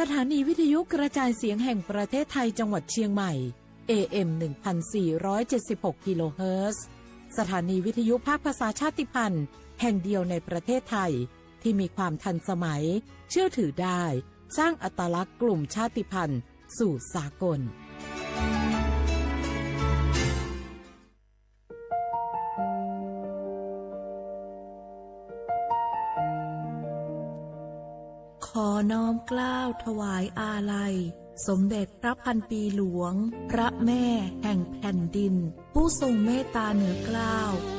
สถานีวิทยุกระจายเสียงแห่งประเทศไทยจังหวัดเชียงใหม่ เอ เอ็ม หนึ่งพันสี่ร้อยเจ็ดสิบหก กิโลเฮิรตซ์ สถานีวิทยุภาคภาษาชาติพันธุ์แห่งเดียวในประเทศไทย ที่มีความทันสมัย เชื่อถือได้ สร้างอัตลักษณ์กลุ่มชาติพันธุ์สู่สากล ขอน้อมเกล้าถวายอาลัย สมเด็จพระพันปีหลวง พระแม่แห่งแผ่นดิน ผู้ทรงเมตตาเหนือเกล้า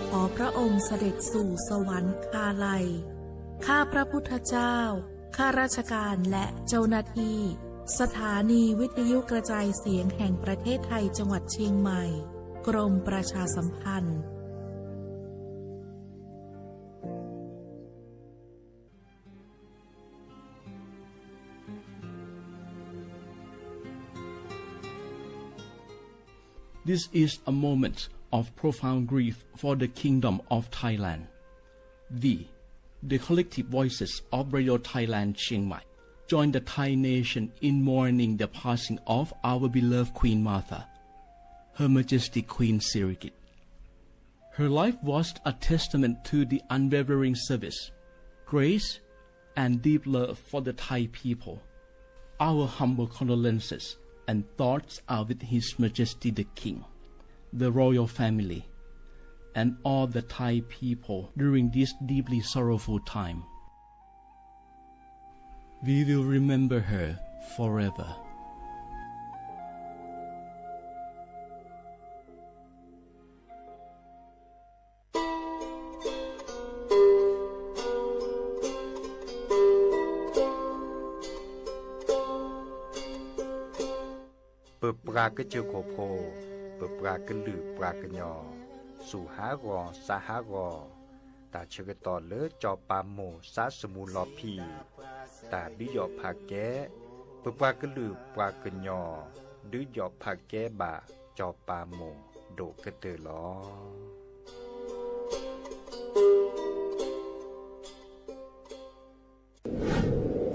ขอพระองค์เสด็จสู่สวรรคาลัย ข้าพระพุทธเจ้า ข้าราชการและเจ้าหน้าที่ สถานีวิทยุกระจายเสียงแห่งประเทศไทยจังหวัดเชียงใหม่ กรมประชาสัมพันธ์ This is a moment of profound grief for the Kingdom of Thailand. We, the collective voices of Radio Thailand Chiang Mai, join the Thai nation in mourning the passing of our beloved Queen Mother, Her Majesty Queen Sirikit. Her life was a testament to the unwavering service, grace, and deep love for the Thai people. Our humble condolences and thoughts are with His Majesty the King, the royal family, and all the Thai people during this deeply sorrowful time. We will remember her forever. ပပှၤကစၢၢ်ခိၣ်ဖိ, ပပှၤကလုာ်ပှၤကညီ, စူၢ်ဟးဂီၤစးဟးဂီၤ, တၢ်ဆၢကတီၢ်လၢစီၤပၤမိၢ်စးစမူလီၤဖံး, တၢ်ဒုးယီၣ်ဖးကဲ, ပပှၤကလုာ်ပှၤကညီ, ဒုးယီၣ်ဖးကဲဘၣ်စီၤပၤမိၢ်ဒိၣ်ကတၢၢ်လီၤ.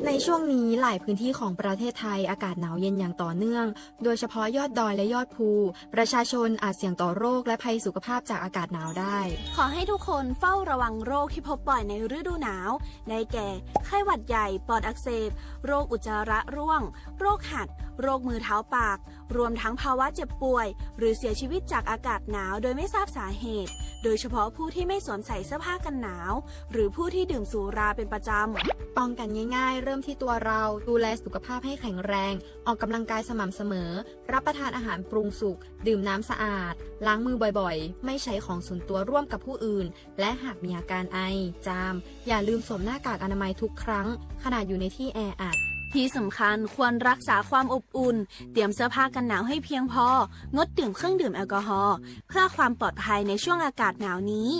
ในช่วงนี้หลายพื้นที่ของประเทศไทยอากาศหนาวเย็นอย่างต่อเนื่อง โดยเฉพาะยอดดอยและยอดภู ประชาชนอาจเสี่ยงต่อโรคและภัยสุขภาพจากอากาศหนาวได้ ขอให้ทุกคนเฝ้าระวังโรคที่พบบ่อยในฤดูหนาว ได้แก่ ไข้หวัดใหญ่ ปอดอักเสบ โรคอุจจาระร่วง โรคหัด โรคมือเท้าปาก รวมทั้งภาวะเจ็บป่วย หรือเสียชีวิตจากอากาศหนาวโดยไม่ทราบสาเหตุ โดยเฉพาะผู้ที่ไม่สวมใส่เสื้อผ้ากันหนาว หรือผู้ที่ดื่มสุราเป็นประจำ ป้องกันง่ายๆ เริ่มที่ตัวเรา ดูแลสุขภาพให้แข็งแรง ออกกำลังกายสม่ำเสมอ รับประทานอาหารปรุงสุก ดื่มน้ำสะอาด ล้างมือบ่อยๆ ไม่ใช้ของส่วนตัวร่วมกับผู้อื่น และหากมีอาการไอ จาม อย่าลืมสวมหน้ากากอนามัยทุกครั้ง ขณะอยู่ในที่แออัด ที่สำคัญควรรักษาความอบอุ่น เตรียมเสื้อผ้ากันหนาวให้เพียงพอ งดดื่มเครื่องดื่มแอลกอฮอล์ เพื่อความปลอดภัยในช่วงอากาศหนาวนี้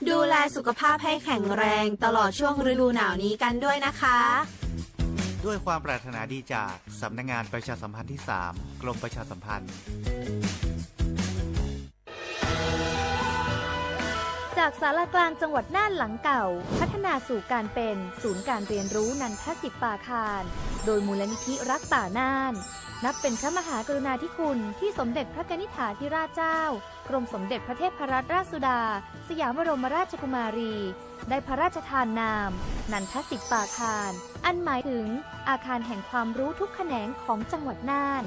ดูแลสุขภาพให้แข็งแรงตลอดช่วงฤดูหนาวนี้กันด้วยนะคะ ด้วยความปรารถนาดีจากสำนักงานประชาสัมพันธ์ที่สาม กรมประชาสัมพันธ์ จากศาลากลางจังหวัดน่านหลังเก่า พัฒนาสู่การเป็นศูนย์การเรียนรู้นันทสิปปาคาร โดยมูลนิธิรักป่าน่าน นับเป็นพระมหากรุณาธิคุณที่สมเด็จพระกนิษฐาธิราชเจ้า กรมสมเด็จพระเทพรัตนราชสุดา สยามบรมราชกุมารี ได้พระราชทานนาม นันทสิปปาคาร อันหมายถึงอาคารแห่งความรู้ทุกแขนงของจังหวัดน่าน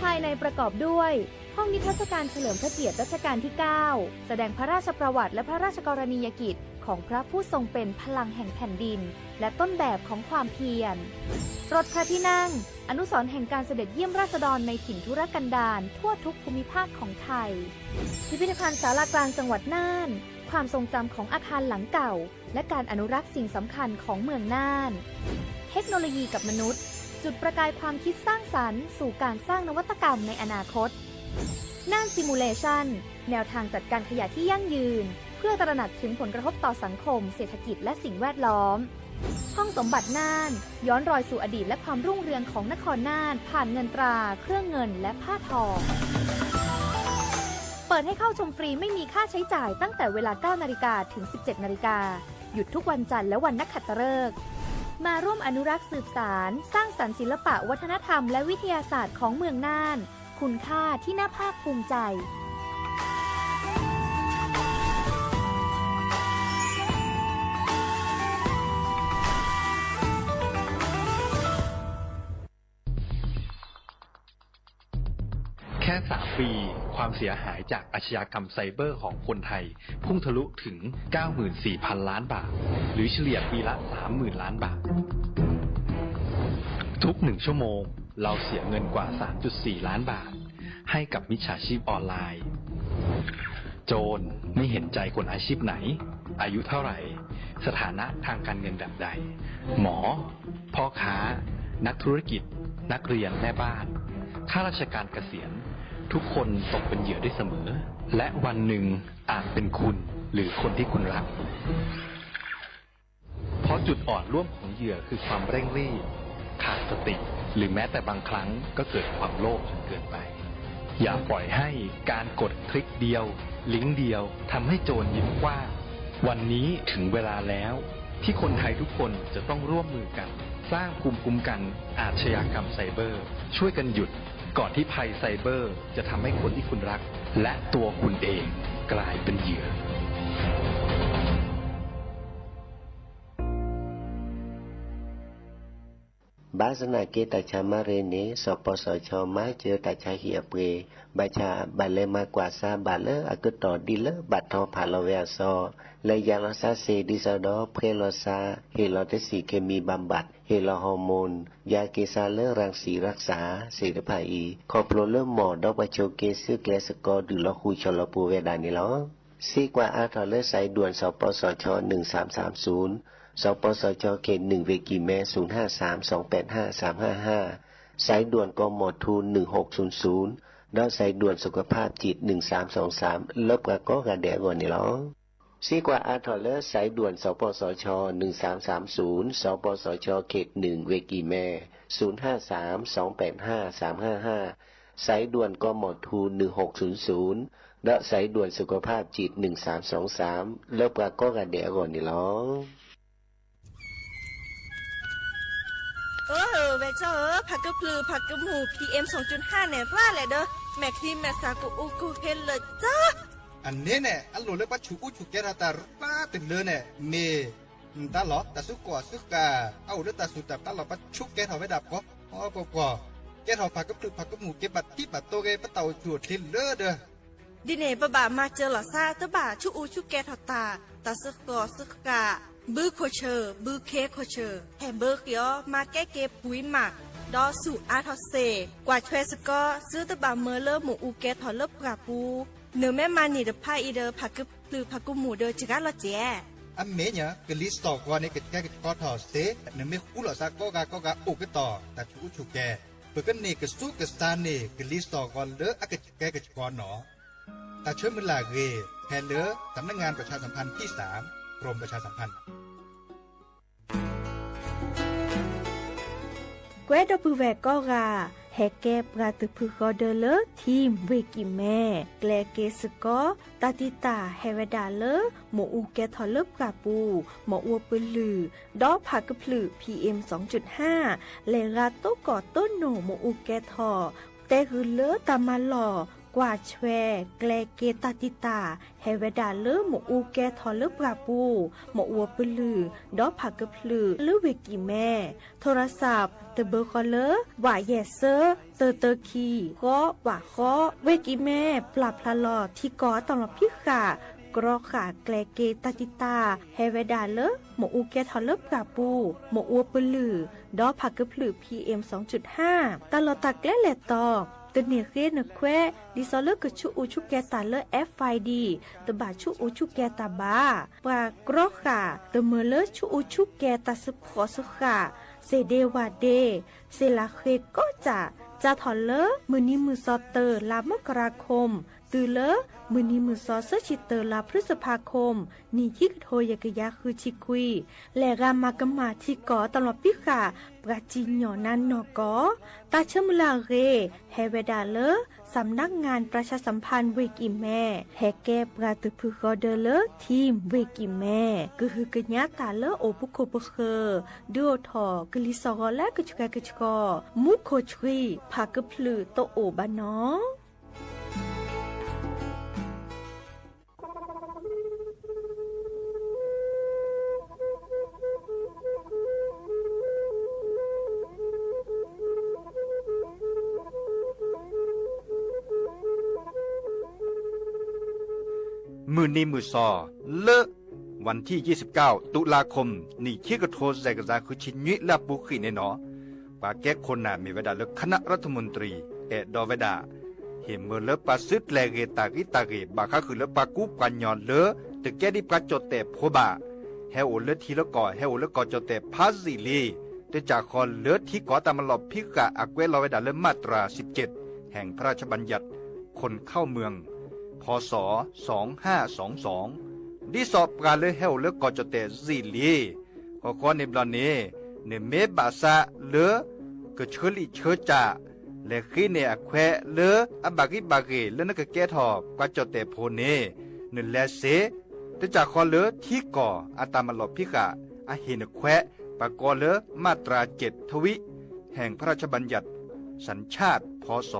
ภายในประกอบด้วย ห้องนิทรรศการเฉลิมพระเกียรติรัชกาลที่เก้า แสดงพระราชประวัติและพระราชกรณียกิจของพระผู้ทรงเป็นพลังแห่งแผ่นดิน และต้นแบบของความเพียร รถพระที่นั่ง อนุสรณ์แห่งการเสด็จเยี่ยมราษฎรในถิ่นทุรกันดารทั่วทุกภูมิภาคของไทย พิพิธภัณฑ์ศาลากลางจังหวัดน่าน ความทรงจำของอาคารหลังเก่า และการอนุรักษ์สิ่งสำคัญของเมืองน่าน เทคโนโลยีกับมนุษย์ จุดประกายความคิดสร้างสรรค์สู่การสร้างนวัตกรรมในอนาคต น่าน Simulation แนวทางจัดการขยะที่ยั่งยืน เพื่อตระหนักถึงผลกระทบต่อสังคม เศรษฐกิจ และสิ่งแวดล้อม ห้องสมบัติน่าน ย้อนรอยสู่อดีตและความรุ่งเรืองของนครน่าน ผ่านเงินตรา เครื่องเงิน และผ้าทอง เปิดให้เข้าชมฟรีไม่มีค่าใช้จ่ายตั้งแต่เวลา เก้านาฬิกา ถึง สิบเจ็ดนาฬิกา หยุดทุกวันจันทร์และวันนักขัตฤกษ์ มาร่วมอนุรักษ์สืบสาน สร้างสรรค์ศิลปะวัฒนธรรมและวิทยาศาสตร์ของเมืองน่าน คุณค่าที่น่าภาคภูมิใจ แค่ สาม ปี ความเสียหายจากอาชญากรรมไซเบอร์ของคนไทย พุ่งทะลุถึง เก้าหมื่นสี่พัน ล้านบาท หรือเฉลี่ยปีละ สามหมื่น ล้านบาท ทุกหนึ่งชั่วโมง เราเสียเงินกว่า สามจุดสี่ ล้านบาท ให้กับมิจฉาชีพออนไลน์ โจรไม่เห็นใจคนอาชีพไหน อายุเท่าไหร่ สถานะทางการเงินแบบใด หมอ พ่อค้า นักธุรกิจ นักเรียน แม่บ้าน ข้าราชการเกษียณ ทุกคนตกเป็นเหยื่อได้เสมอ และวันหนึ่งอาจเป็นคุณหรือคนที่คุณรัก เพราะจุดอ่อนร่วมของเหยื่อคือความเร่งรีบ ขาดสติ หรือแม้แต่บางครั้งก็เกิดความโลภจนเกินไป อย่าปล่อยให้การกดคลิกเดียว ลิงก์เดียว ทำให้โจรยิ้มกว้าง วันนี้ถึงเวลาแล้ว ที่คนไทยทุกคนจะต้องร่วมมือกัน สร้างภูมิคุ้มกันอาชญากรรมไซเบอร์ ช่วยกันหยุด ก่อนที่ภัยไซเบอร์จะทำให้คนที่คุณรัก และตัวคุณเองกลายเป็นเหยื่อ ဘၣ်ဆၣ်သနာ်က့ တၢ်ဆါမၤရ့န့ၣ် စီၤပီစီၤဆှီမၤစၢၤတၢ်ဆါဟံၣ်အပှ့ၤ, ဘၣ်ဆၣ်ဘၣ်လဲၤမၤကွၢ်ဆါဘၣ်လၢအကတီၢ် ဒ်လၢဘၣ်ထီဖးလီၤဝဲအစီၤ, လဲၤယၤလီၤဆါစ့ၢ် ဒ်သိးဒီး ဖှဲလီၤဆါ, ဟ့ၣ်လီၤတဆံး เคมีบำบัด, ဟ့ၣ်လီၤ ฮอร์โมน, ယၤက့ၤဆါလၢ รังสีรักษา သ့ၣ်တဖၣ်အံၤ ခီဖျိလၢမ်ဒီးပှၤဆိးက့ဆူကျဲစကီ ဒုးလီၤဃုာ်ဆီၣ်လီၤပူၤဝဲဒၣ်န့ၣ်လီၤ. စ့ကွၢ်အါထီၣ်လၢ สายด่วน စီၤပီစီၤဆှီ หนึ่งสามสามศูนย์, စီၤပီစီၤဆှီ เขตหนึ่ง ဝ့ၢ်ကံၢ်မဲ ศูนย์ห้าสาม สองแปดห้า สามห้าห้า, สายด่วน กมธ หนึ่งหกศูนย์ศูนย์ ဒီး สายด่วนสุขภาพจิต หนึ่งสามสองสาม လၢပှၤကိးဂၤဒဲးအဂီၢ်န့ၣ်လီၤ. စ့ကွၢ်အါထီၣ်လၢ สายด่วน စီၤပီစီၤဆှီ หนึ่งสามสามศูนย์, စီၤပီစီၤဆှီ เขตหนึ่ง ဝ့ၢ်ကံၢ်မဲ ศูนย์ห้าสาม สองแปดห้า สามห้าห้า, สายด่วน กมธ หนึ่งหกศูนย์ศูนย์ ဒီး สายด่วนสุขภาพจิต หนึ่งสามสองสาม လၢပှၤကိးဂၤဒဲးအဂီၢ်န့ၣ်လီၤ. အၢ ဝဲၢ်ကၠီဧၢ, ဖးကဖျုးဖးကမူၣ် พีเอ็มสองจุดห้า န့ၣ် ပှၢ်လဲၣ်ဒီး မဲာ်ချံမဲာ်သၣ်ကအိၣ်ကဟ့လၢာ်ကၠီ. အန့ၣ်န့ၣ် အလိၣ်လၢပှၤဆူးအူဆူးကဲထီၣ်တၢ်ရၣ်တလၢန့ၣ် မ့ၢ် တၢ်လီၢ် တၢ်စုကီၢ်စုဃၣ် အအိၣ်လၢတၢ်စူၢ်တၢ်ပျၢ်လီၤ ပှၤဆူးကဲထီၣ်ဝဲဒၣ်ပှီၤပှီၤပှီၤ, ကဲထီၣ်ဖးကဖျုးဖးကမူၣ် က့ၤဘၣ်ထံဘၣ်တိၢ်ဂ့ၤ ပတၢ်အိၣ်ဆူၣ်အိၣ်ချ့လၢဒီး ဒ်န့ၣ် ပဘၣ်မၤစၢၤလီၤသး တဘၣ်ဆူးအူဆူးကဲထီၣ်တၢ်, တၢ်စုကီၢ်စုဃၣ်, ဘုခိၣ်ဆၢၣ် ဘုခ့ခိၣ်ဆၢၣ် ဟဲဘၢဃ့အီၤ မၤကဲက့ၤပှံၤမး, ဒီးဆူးအါထီၣ်စ့ၢ်, ကွၢ်ထွဲစ့ၢ်ကီး သုတဘၣ်မၢလၢမ့ၣ်အူကဲထီၣ်လၢပှၢ်ပူၤ, နမ့ၢ်မၤန့ၢ်တဖၣ်အံၤဒီး ဖးကဖျုးဖးကမူၣ်ဒီးစှၤလီၤစဲး. အမ့ၢ်ညါ ကလံၤစိးဂီၤန့ၣ် ကဆှဲကဆှီထီၣ်စ့ၢ်, နမ့ၢ်ဃူလိာ်သးကိးဂၤကိးဂၤအိၣ်ကတီၢ် တၢ်ဆူးအူဆူးကဲ, ပကန့ၢ်ကဆူကစၢ်န့ၢ် ကလံၤစိးဂီၤလၢအကဆှဲကဆှီနီၤ. တၢ်ဆၢမုၢ်လၢ်ဂ့ၤ ဖဲလၢ สำนักงานประชาสัมพันธ์ที่สาม กรมประชาสัมพันธ์ ကွဲးဒီပုၢ်ဝဲၢ်ကိးဂၤ, ဟဲကဲပှၤသုးဖုဃီဒၢလၢ ထံဝ့ၢ်ကံၢ်မဲ, ကျဲက့ၤစ့ၢ်ကီး တၢ်တံာ်တာ်ဟဲဝဲဒၣ်လၢ မ့ၣ်အူကဲထီၣ်လၢပှၢ်ပူၤ, မ့ၣ်အူပလုၢ်, ဒီးဖးကဖျုး พีเอ็มสองจุดห้า လဲၤဂၤတိကီၢ်တိနိၣ်မ့ၣ်အူကဲထီၣ်, တဲဃုာ်လၢတၢ်မၤလီၢ်, ကွၢ်ထွဲ, ကျဲက့ၤတၢ်တံာ်တာ် ဟဲဝဲဒၣ်လၢမ့ၣ်အူကဲထီၣ်လၢပှၢ်ပူၤ, မ့ၣ်အူပလုၢ်, ဒီးဖးကဖျုးလၢဝ့ၢ်ကံၢ်မဲ, โทรศัพท์ တဘၢဃီလၢ ဝးယဲၢ်သၢ တၢတၢခံ ဃီဝးဃီ, ဝ့ၢ်ကံၢ်မဲ ပျၢ်ဖျါလီၤထံကီၢ်အတၢ်လီၢ်ဖံးဃာ်, ကြီဃာ်ကျဲက့ၤတၢ်တံာ်တာ် ဟဲဝဲဒၣ်လၢ မ့ၣ်အူကဲထီၣ်လၢပှၢ်ပူၤ, မ့ၣ်အူပလုၢ်, ဒီးဖးကဖျုး พีเอ็มสองจุดห้า တၢ်လီၢ်တၢ်ကျဲလဲၤတီၤ, တန့ၢ်ဃ့နခွဲး ဒ်သိးလၢကဆူးအူဆူးကဲတၢ်လၢ FID တဘၣ်ဆူးအူဆူးကဲတၢ်ဘၣ်. ပှၤကြီဃာ် တမၢလၢဆူးအူဆူးကဲတၢ်စ့ၢ်ကီးစ့ၢ်ဃာ်, စ့ၢ်ဒ့ဝၣ်ဒ့, စ့ၢ်လၢဃ့ကိးစၢ်, စးထီၣ်လၢမုၢ်နံၤမုၢ်သီတၢ် လါမကရၤခိၣ် တုၤလၢမုၢ်နံၤမုၢ်သီ သၢဆံတၢ လါဖျုစဖါခိၣ် နံၣ်ခံကထိယဲၢ်ကယၤဃုဆံခွံ လဲၤဂၤမၤကမၣ်ထံကီၢ် တၢ်လီၢ်ဖံးဃာ် ပှၤစံၣ်ညီၣ်နါနီၢ်ကီၢ် တၢ်ဆၢမုၢ်လၢ်အဂ့ၢ် ဟဲဝဲဒၣ်လၢ สำนักงานประชาสัมพันธ์ ဝ့ၢ်ကံၢ်မဲ ဟဲကဲပှၤသုးဖုဃီဒၢလၢ ထံဝ့ၢ်ကံၢ်မဲ ကဟုကညးတၢ်လၢအိၣ်ဖှိၣ်ခိၣ်ပဃၢၤ ဒုးအိၣ်ထီၣ်ကလံၤစှီၤဂီၤလၢကဆှဲကဆှီ မူခိၣ်ဆှံ ဖးကဖျုးတအိၣ်ဘၣ်နီၤ. မုၢ်နံၤမုၢ်သီ လၢ วันที่ยี่สิบเก้า ตุลาคม နံၣ်ခံကထိ စဲးကစၢ်ဃုဆံနွံ လၢအပူၤကွံာ်န့ၣ်နီၤ ပှၤကဲခိၣ်နၢ်မ့ၢ်ဝဲဒၣ်လၢ คณะรัฐมนตรี အဲၣ်ဒိးဝဲဒၣ် ဟ့ၣ်မၢလၢပှၤစုတြဲၤဂ့ၤတၢ်ဂံၢ်တၢ်ဂ့ၢ် ဘၣ်ဃးဃုာ်လၢပှၤကူပှၤကညီလၢ တကဲဒ်ပှၤကၠီၣ်တဲၣ်ဖိဘၣ် ဟဲအိၣ်လၢထံလၢကီၢ် ဟဲအိၣ်လၢကီၢ်ကၠီၣ်တဲၣ်ဖးယံာ်လံ တစၢ်ဃီလၢထံကီၢ်တၢ်မၤလီၢ်ဖံးဃာ်အကွဲးလီၤဝဲဒၣ်လၢ มาตราสิบเจ็ด แห่งพระราชบัญญัติ คนเข้าเมือง พ.ศ. สองห้าสองสอง ဒ်သိးပှၤလၢဟဲအိၣ်လၢကီၢ်ကၠီၣ်တဲၣ်ယံာ်လံ ဃီဃီန့ၣ်ဘျီန့ၣ် နမ့ၢ်ဘၣ်ဆၣ်လၢ ကဆၢလံာ်ဆၢစၢ် လဲၤဃ့န့ၢ်အခွဲးလၢအဘၣ်ဂံၢ်ဘၣ်ဂ့ၤ လၢနကကဲထီၣ်ပှၤကၠီၣ်တဲၣ်ဖိန့ၣ် နလဲၤစ့ တစၢ်ဃီလၢထံကီၢ်အတၢ်မၤလီၢ်ဖံးဃာ် အဟ့ၣ်နခွဲး ပှၤကိးလၢ มาตราเจ็ด ทวิ แห่งพระราชบัญญัติ สัญชาติ พ.ศ.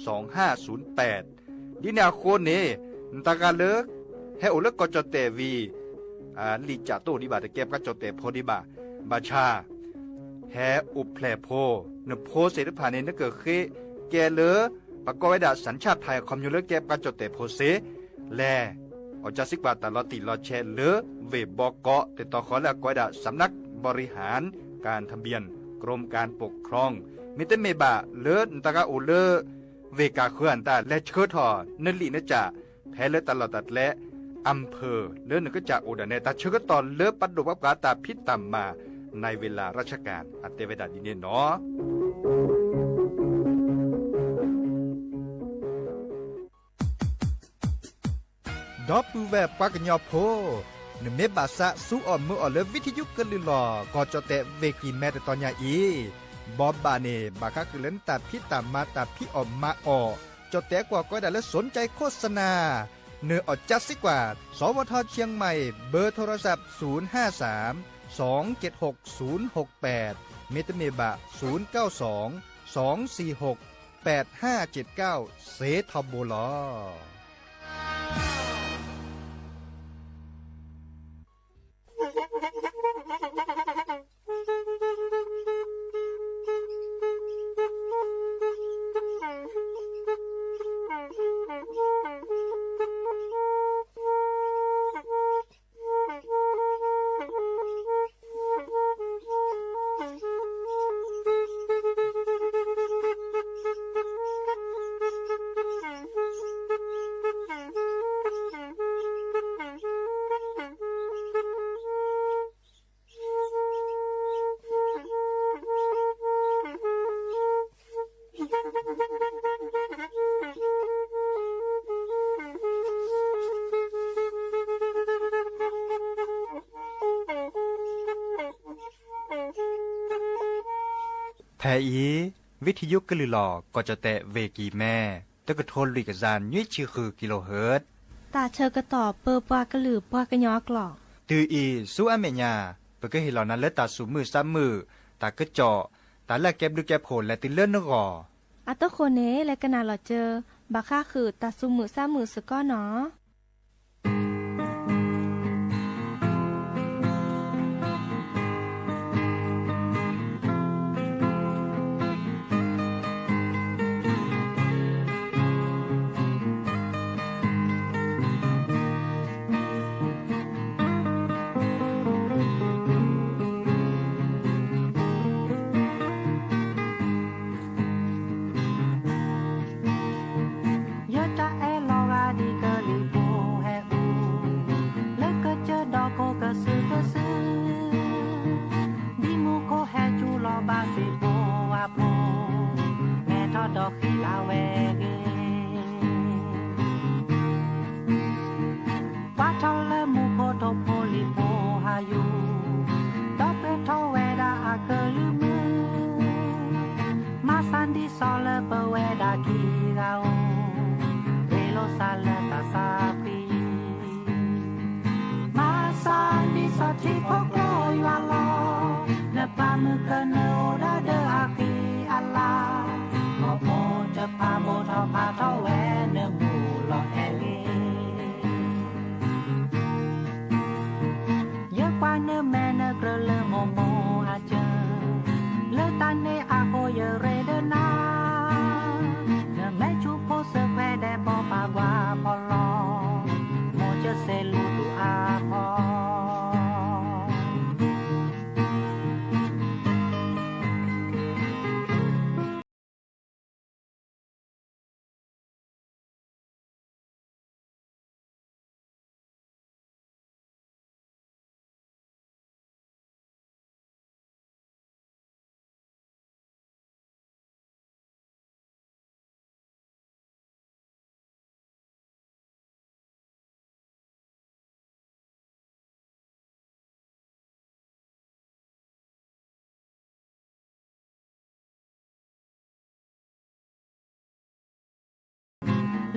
สองห้าศูนย์แปด ဒ်န့ၣ်အဃိန့ၣ် နတၢ်ဂၤလၢ ဟဲအိၣ်လၢကီၢ်ကၠီၣ်တဲၣ်ဝံၤ လံာ်စၢ်တအိၣ်ဒံးဘၣ် တကဲပှၤကၠီၣ်တဲၣ်ဖိဒံးဘၣ် ဘၣ်ဆၣ် ဟဲအိၣ်ဖျဲၣ်ဖိ နဖိသ့ၣ်တဖၣ်န့ၣ် နကဃ့ကဲလၢ ပှၤကိးဝဲဒၣ် สัญชาติไทย အခီပညီလၢကဲပှၤကၠီၣ်တဲၣ်ဖိစ့ လဲၤ အီၣ်ကၢစံကွၢ်တၢ်လီၤတံၢ်လီၤဆဲးလၢ ဝ့ၢ်ဘီကီး တတီၤဃီလၢအကိးဝဲဒၣ် สำนักบริหารการทะเบียน กรมการปกครอง မ့တမ့ၢ်ဘၣ်လၢနတၢ်ဂၤအိၣ်လၢ ဝ့ၢ်ကၢ်ဃၢၤအတၢ် လဲၤဆှၢထီၣ်နလံာ်နစၢ် ဖဲလၢတၢ်လီၢ်တၢ်ကျဲ อำเภอ လၢနကစၢ်အိၣ်ဒၣ်နဲ တၢ်ဆၢကတီၢ်လၢပဒိၣ်ပှၤပှၤတၢ်ဖံးတၢ်မၤ ในเวลาราชการ အတဲဝဲဒၣ်ဒ်န့ၣ်နီၤ. ဒီပုၢ်ဝဲၢ်ပှၤကညီဖိ, နမ့ၢ်ဘၣ်ဆၣ်ဆူအီၣ်မုာ်အီၣ်လၢ ဝံထံယူကလုၢ်လီၢ် ကီၢ်ကၠီၣ်တဲၣ်ဝ့ၢ်ကံၢ်မဲတတီၤညါအံၤ, ဘိးဘၣ်န့ၣ် ဘၣ်ဃးဃုာ်လၢနတၢ်ဖံးတၢ်မၤတၢ်ဖံးအီၣ်မၤအီၣ်, ကၠီၣ်တဲၣ်ကွီၢ်ကိးဝဲဒၣ်လၢ สนใจโฆษณา နအီၣ်ကၢစံကွၢ် สวท เชียงใหม่ เบอร์โทรศัพท์ ศูนย์ห้าสาม สองเจ็ดหก ศูนย์หกแปด မ့တမ့ၢ်ဘၣ် ศูนย์เก้าสอง สองสี่หก แปดห้าเจ็ดเก้า စ့ထီဘိလီၤ. ဖဲအံၤ ဝံထံယူကလုၢ်လီၢ် ကီၢ်ကၠီၣ်တဲၣ်ဝ့ၢ်ကံၢ်မဲ တကထိလွံၢ်ကယၤနွံဆံဃု kilohertz တၢ်ဆၢကတီၢ်ပၢပှၤကလုာ်ပှၤကညီအကျိာ်, တုၤအံၤဆူအမဲာ်ညါ ပကဟ့ၣ်လီၤနၤလၢတၢ်သူၣ်မုာ်သးမုာ်, တၢ်ကစီၣ်, တၢ်လၢအကဲဘျုးကဲဖှိၣ်လဲၤတုၤလၢနဂီၢ်, အတဃိန့ၣ် လဲၤကနၣ်လီၤစၢၤ ဘၣ်ဃးဃုာ်တၢ်သူၣ်မုာ်သးမုာ်စ့ၢ်ကီးနီၤ. ယတၢ်အဲၣ်လီၤဂာ်ဒ်ကလံၤဖိဟဲအူ, လၢကစၢၢ်ဒီးကိးကစုာ်ကစုာ်, ဒ်မူခိၣ်ဟဲကၠူလီၤဘၣ်စ့ၢ်ဖိဝါဖိ, ဟဲထီၣ်ဒီးဃံလၤဝဲဂ့ၤ. လၢပဝဲဒၣ်ခံဂၤဧိၤ, ရ့လိာ်စၢ်လၢတၢ်သးဖှံ, မၤစၢ်ဒ်သိးထံဖိကျိယွၤလီၤ, နပၢ်မုၢ်ကနၢအိၣ်ဒီးဒၢအဃံအလၤ, ခီဖျိတဖးဘိထီၣ်ဖးထီၣ်ဝဲနမူလီၤအဲၣ်ဂ့ၤ ယကွၢ်နမဲာ်နကြၢးလၢမိၢ်မိၢ်အစၢၤ, လၢတၢ်န့ၣ်အဃိယရ့ဒၢနၤ, နမဲာ်ဆူၣ်ဖိစၢၤခွဲးဒဲးဘီပာ်ကွၢ်ဖီလီၤ, မိၢ်ကစဲးလူၤတူၢ်အါဖီ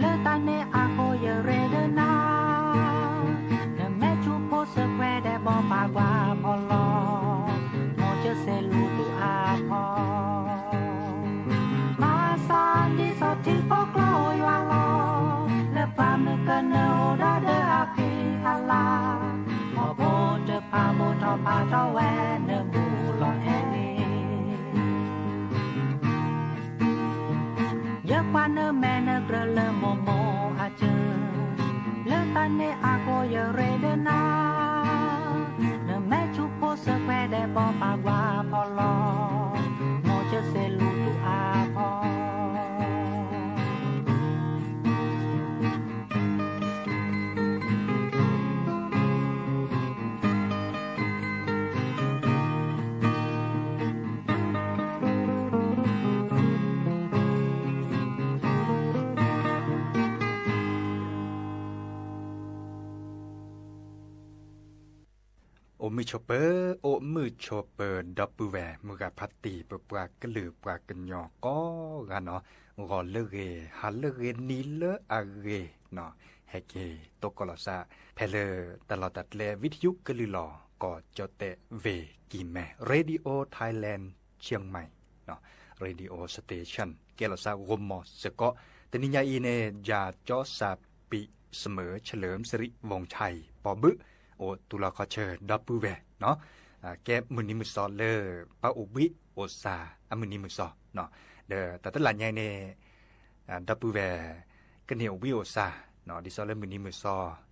လၢတၢ်န့ၣ်အဃိယရ့ဒၢနၤ, နမဲာ်ဆူၣ်ဖိစၢၤခွဲးဒဲးဘီပာ်ကွၢ်ဖီလီၤ, မိၢ်ကစဲးလူၤတူၢ်အါဖီ မၤစၢ်ဒ်သိးထံဖိကျိယွၤလီၤ, လၢပၢ်မုၢ်ကနၢအိၣ်ဒီးဒၢအဃံအလၤ, ခီဖျိတဖးဘိထီၣ်ဖးထီၣ်ဝဲနမူလီၤအဲၣ်ဂ့ၤ ယကွၢ်နမဲာ်နကြၢးလၢမိၢ်မိၢ်အစၢၤ, လၢတၢ်န့ၣ်အဃိယရ့ဒၢနၤ, နမဲာ်ဆူၣ်ဖိစၢၤခွဲးဒဲးဘီပာ်ကွၢ်ဖီလီၤ, မိၢ်ကစဲးလူၤတူၢ်အါဖီ အိၣ်မုာ်ဆိးပၢၤ, အိၣ်မုာ်ဆိးပၢၤ ဒီပုၢ်ဝဲၢ်မုၢ်ဂၤဖးတံၢ် ပပှၤကလုာ်ပှၤကညီကိးဂၤနီၤ, ဂီၤလၢအဂ့ၤ, ဟါလၢအဂ့ၤ, နံၤလၢအဂ့ၤနီၤ, ဟဲက့ၤသကိးလီၤသး ဖဲလၢတၢ်လီၢ်တၢ်ကျဲ ဝံထယုကလုၢ်လီၤ ကီၢ်ကၠီၣ်တဲၣ်ဝ့ၢ်ကံၢ်မဲ Radio Thailand Chiang Mai Radio Station ကဲလီၤသးဂီၢ်မီၢ်စ့ၢ်ကီး, တနံၤညါအံၤန့ၣ် ယၤကၠီစၢ်ပံး စမၢၢ် เฉลิมสิริวงศ์ชัย ပီၣ်ဘုး အိၣ်သူၣ်လီၤခီၣ်ဆၢ ဒီပုၢ်ဝဲၢ်နီၤ, ကဲမုၢ်နံၤမုၢ်သီလၢ ပှၤအိၣ်ဘှံးအိၣ်စၢ်အမုၢ်နံၤမုၢ်သီနီၤ, ဒီးတၢ်တလၢ်ညါအံၤန့ၣ် ဒီပုၢ်ဝဲၢ် ကန့ၢ်အိၣ်ဘှံးအိၣ်စၢ်နီၤ, ဒ်သိးလၢမုၢ်နံၤမုၢ်သီ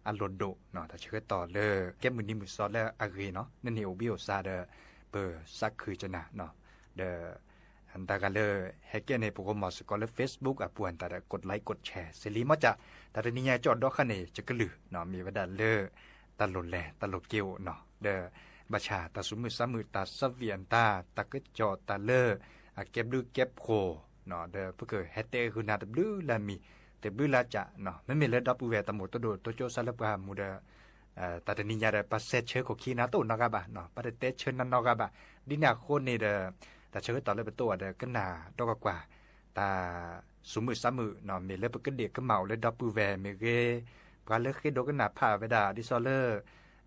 အလိၣ်ဒိၣ်နီၤ, တၢ်ဆၢကတီၢ်လၢ ကဲမုၢ်နံၤမုၢ်သီလၢအဂ့ၤနီၤ, နန့ၢ်အိၣ်ဘှံးအိၣ်စၢ်ဒီး ပသးခုကနၤနီၤ, ဒီး တၢ်ဂၤလၢ ဟဲကဲန့ၣ် ပဂီၢ်မီၢ်စ့ၢ်ကီးလၢ Facebook အပူၤအတၢ်ဒီး กดไลค์ กดแชร์ စ့ၢ်လံမ့ၢ်ကၠၢ်, တၢ်တနံၤညါကၠီၣ်ဒီခါန့ၣ် ယကလုၢ်နီၤ, မ့ၢ်ဝဲဒၣ်လၢ တၢ်လိၣ်လဲၤတၢ်လိၣ်က့ၤအိၣ်နီၤ, ဒီး ဘၣ်ဆၣ်တၢ်သူၣ်မုာ်သးမုာ် တၢ်သးဝံၣ်အတၢ် တၢ်ကစီၣ်တၢ်လၢ အကဲဘျုးကဲဖှိၣ်နီၤ, ဒီးပကဟဲတဲဂုာ်နၤတဘျုးလၢအမံၤ တဘျုးလၢအကၠၢ်နီၤ, မ့မ့ၢ်လၢဒီပုၢ်ဝဲၢ်တၢ်မိၣ်တဒိၣ်တိစၢၤစၢ်လၢပှၤမူဒီး တၢ်တနံၤညါဒီး ပှၤစဲးဆၢခိၣ်ခံနၤတအိၣ်နီတဂၤဘၣ်နီၤ, ပှၤတတဲဆၢနၤနီတဂၤဘၣ်, ဒ်န့ၣ်အဃိန့ၣ်ဒီး တၢ်ဆၢကတီၢ်လၢပတအိၣ်ဒီး ကနၣ်ဒီးကွၢ်ကွၢ် တၢ်သူၣ်မုာ်သးမုာ်နီၤ, မ့ၢ်လၢပကဒ့ၣ်ကမၣ်အိၣ်လၢဒီပုၢ်ဝဲၢ်မ့ၢ်ဂ့ၤ, ပှၤလၢဃ့ဒိကနၣ်ဖးဝဲဒၣ် ဒ်သိးလၢ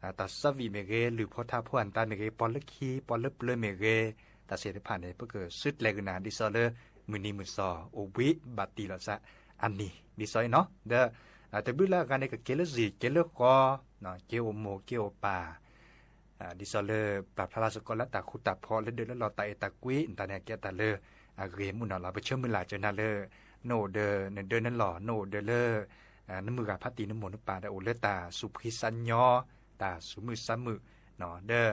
တၢ်သးဝံၣ်မ့ၢ်ဂ့ၤ, လုၢ်ဖိထါဖိအတၢ်မ့ၢ်ဂ့ၤ, ပှၤလၢခံ ပှၤလၢပျၢၤမ့ၢ်ဂ့ၤ, တၢ်သ့ၣ်တဖၣ်န့ၣ် ပကစုတဲာ်ကနၤ ဒ်သိးလၢ မုၢ်နံၤမုၢ်သီ အိၣ်ဘှံးဘၣ်တံၢ်လီၤသးအနံၤ ဒ်သိးအံၤနီၤ, ဒီး တဘျုးလၢအဂၤန့ၣ် ကက့ၤလၢစံၣ် က့ၤလၢဃီ က့ၤအိၣ်မိၢ်က့ၤအိၣ်ပၢ် ဒ်သိးလၢပျၢ်ဖျါလၢစ့ၢ်ကီးလၢတၢ်ဃူတၢ်ဖိးလၢဒၢးလၢလီၤ တၢ်အဲၣ်တၢ်ကွံ တၢ်န့ၣ်ကဲတၢ်လၢအဂ့ၤမုၢ်နီၤလီၤ, ပဆၢမုၢ်လၢ်စၢၤနၤလၢ နအိၣ်ဒီးနဒၢနလီၢ် နအိၣ်ဒီးလၢ နမုၢ်ဂၤဖးတံၢ်နမိၢ်နပၢ်ဒီးအိၣ်လၢတၢ်သူၣ်ဖှံသးညီ တၢ်သူၣ်မုာ်သးမုာ် ဒီး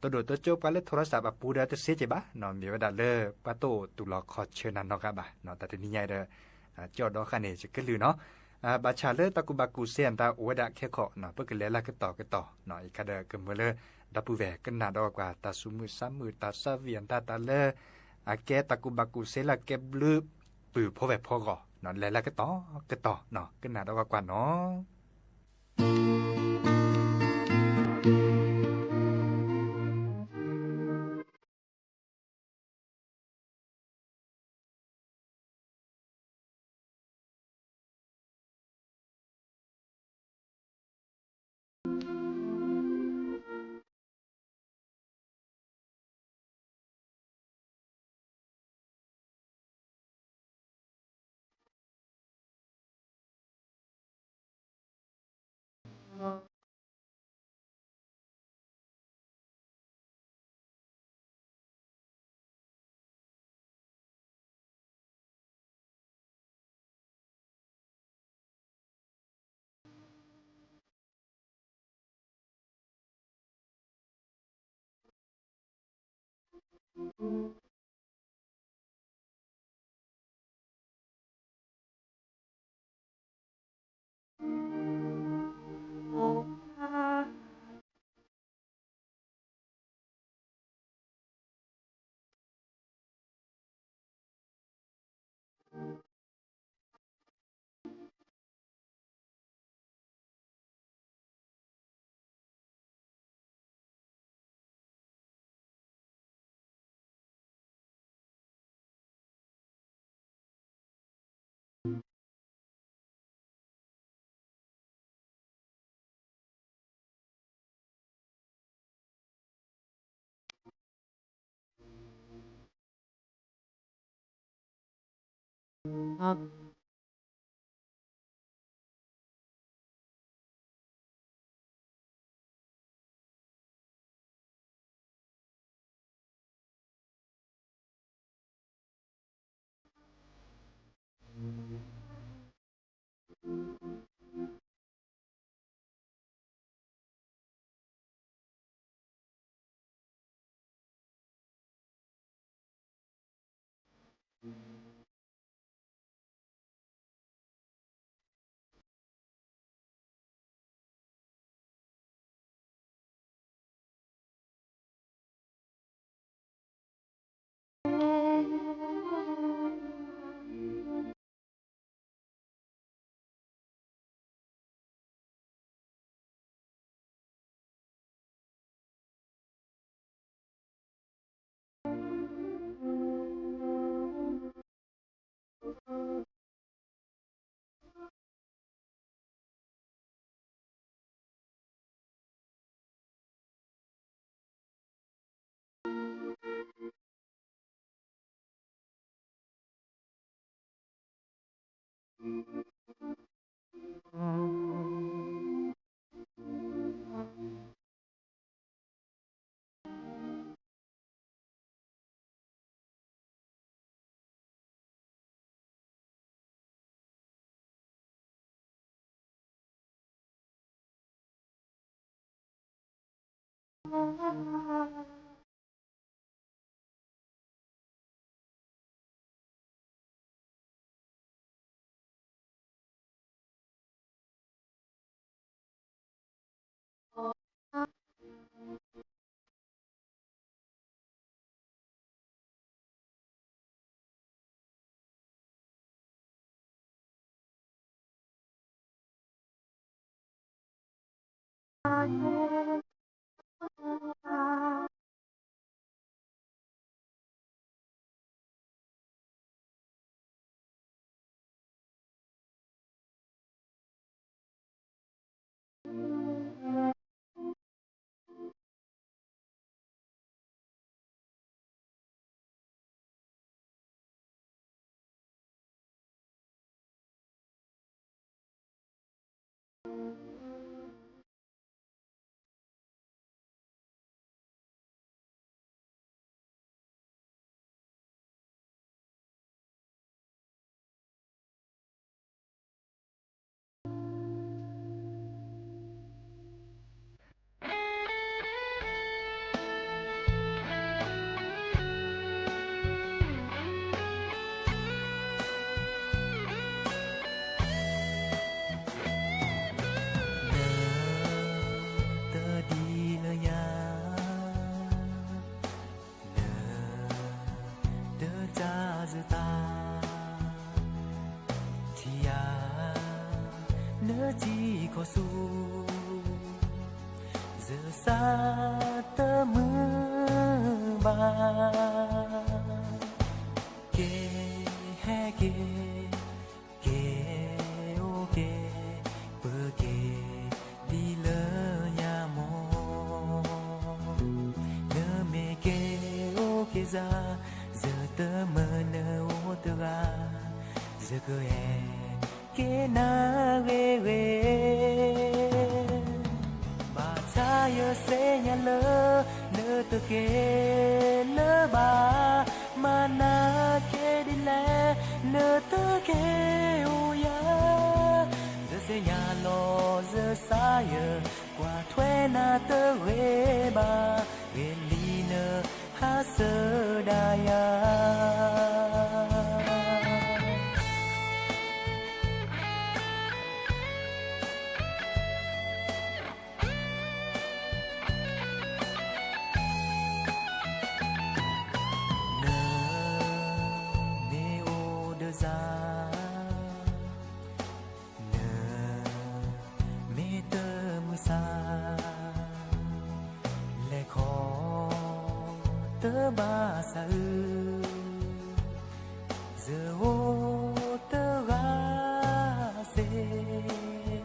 တိဒိၣ်တိကၠိပှၤလၢထိရစၣ်အပူၤဒီးတသ့က့ၤဘၣ်နီၤ, မ့ၢ်ဝဲဒၣ်လၢပှၤတအိၣ်သူၣ်လီၤခီၣ်ဆၢနၤနီတဂၤဘၣ်နီၤ, တၢ်တနံၤညါအံၤဒီး ကၠီၣ်ဒီခါန့ၣ် ယကလုၢ်နီၤ, ဘၣ်ဆၣ်လၢတၢ်ကူၣ်ဘၣ်ကူၣ်သ့အတၢ်အိၣ်ဝဲဒၣ်ခဲခီနီၤ, ပကလဲၤလၢကတီၢ်ကတီၢ်နီၤ, ယခါဒီးကမၢလၢ ဒီပုၢ်ဝဲၢ်ကနၣ်ဒီးကွၢ် တၢ်သူၣ်မုာ်သးမုာ် တၢ်သးဝံၣ်အတၢ် တၢ်လၢ အကဲတၢ်ကူၣ်ဘၣ်ကူၣ်သ့လၢအကဲဘျုး ပုၢ်ဖိဝဲၢ်ဖိအဂီၢ်နီၤ, လဲၤလၢကတီၢ်ကတီၢ်နီၤ, ကနၣ်ဒီးကွၢ်နီၤ. တဒ်လၢညါ နတၢ်စၢတၢ် ထံၣ်ယၤ နထံကီၢ်ဆူ ယသးတမုာ်ဘၣ်. က့ၤဟဲက့ၤ က့ၤအိၣ်က့ၤ ပက့ၤဒ်လၢညါမီၢ်, နမ့ၢ်က့ၤအိၣ်က့ၤယၤ ယတမၢနအိၣ်တဂၤ, ယကဟဲက့ၤနၤဂ့ၤဂ့ၤ. ဘၣ်ဆၣ်ယသ့ၣ်ညါလၢ နတက့ၤလၢၤဘၣ်, မၤနၤက့ၤဒ်လဲၣ် နတက့ၤအိၣ်ယၤ, ယသ့ၣ်ညါလီၤယသးယ ကွၢ်ထွဲနၤတဂ့ၤဘၣ်, ဂ့ၤလံနဟး စၢဒၣ်ယၤ နမ့ၢ်အိၣ်ဒီးစါ နမ့ၢ်တမုာ်စါ လဲၤခီတဘၣ်စးအု ယအိၣ်တဂၤစ့ၢ်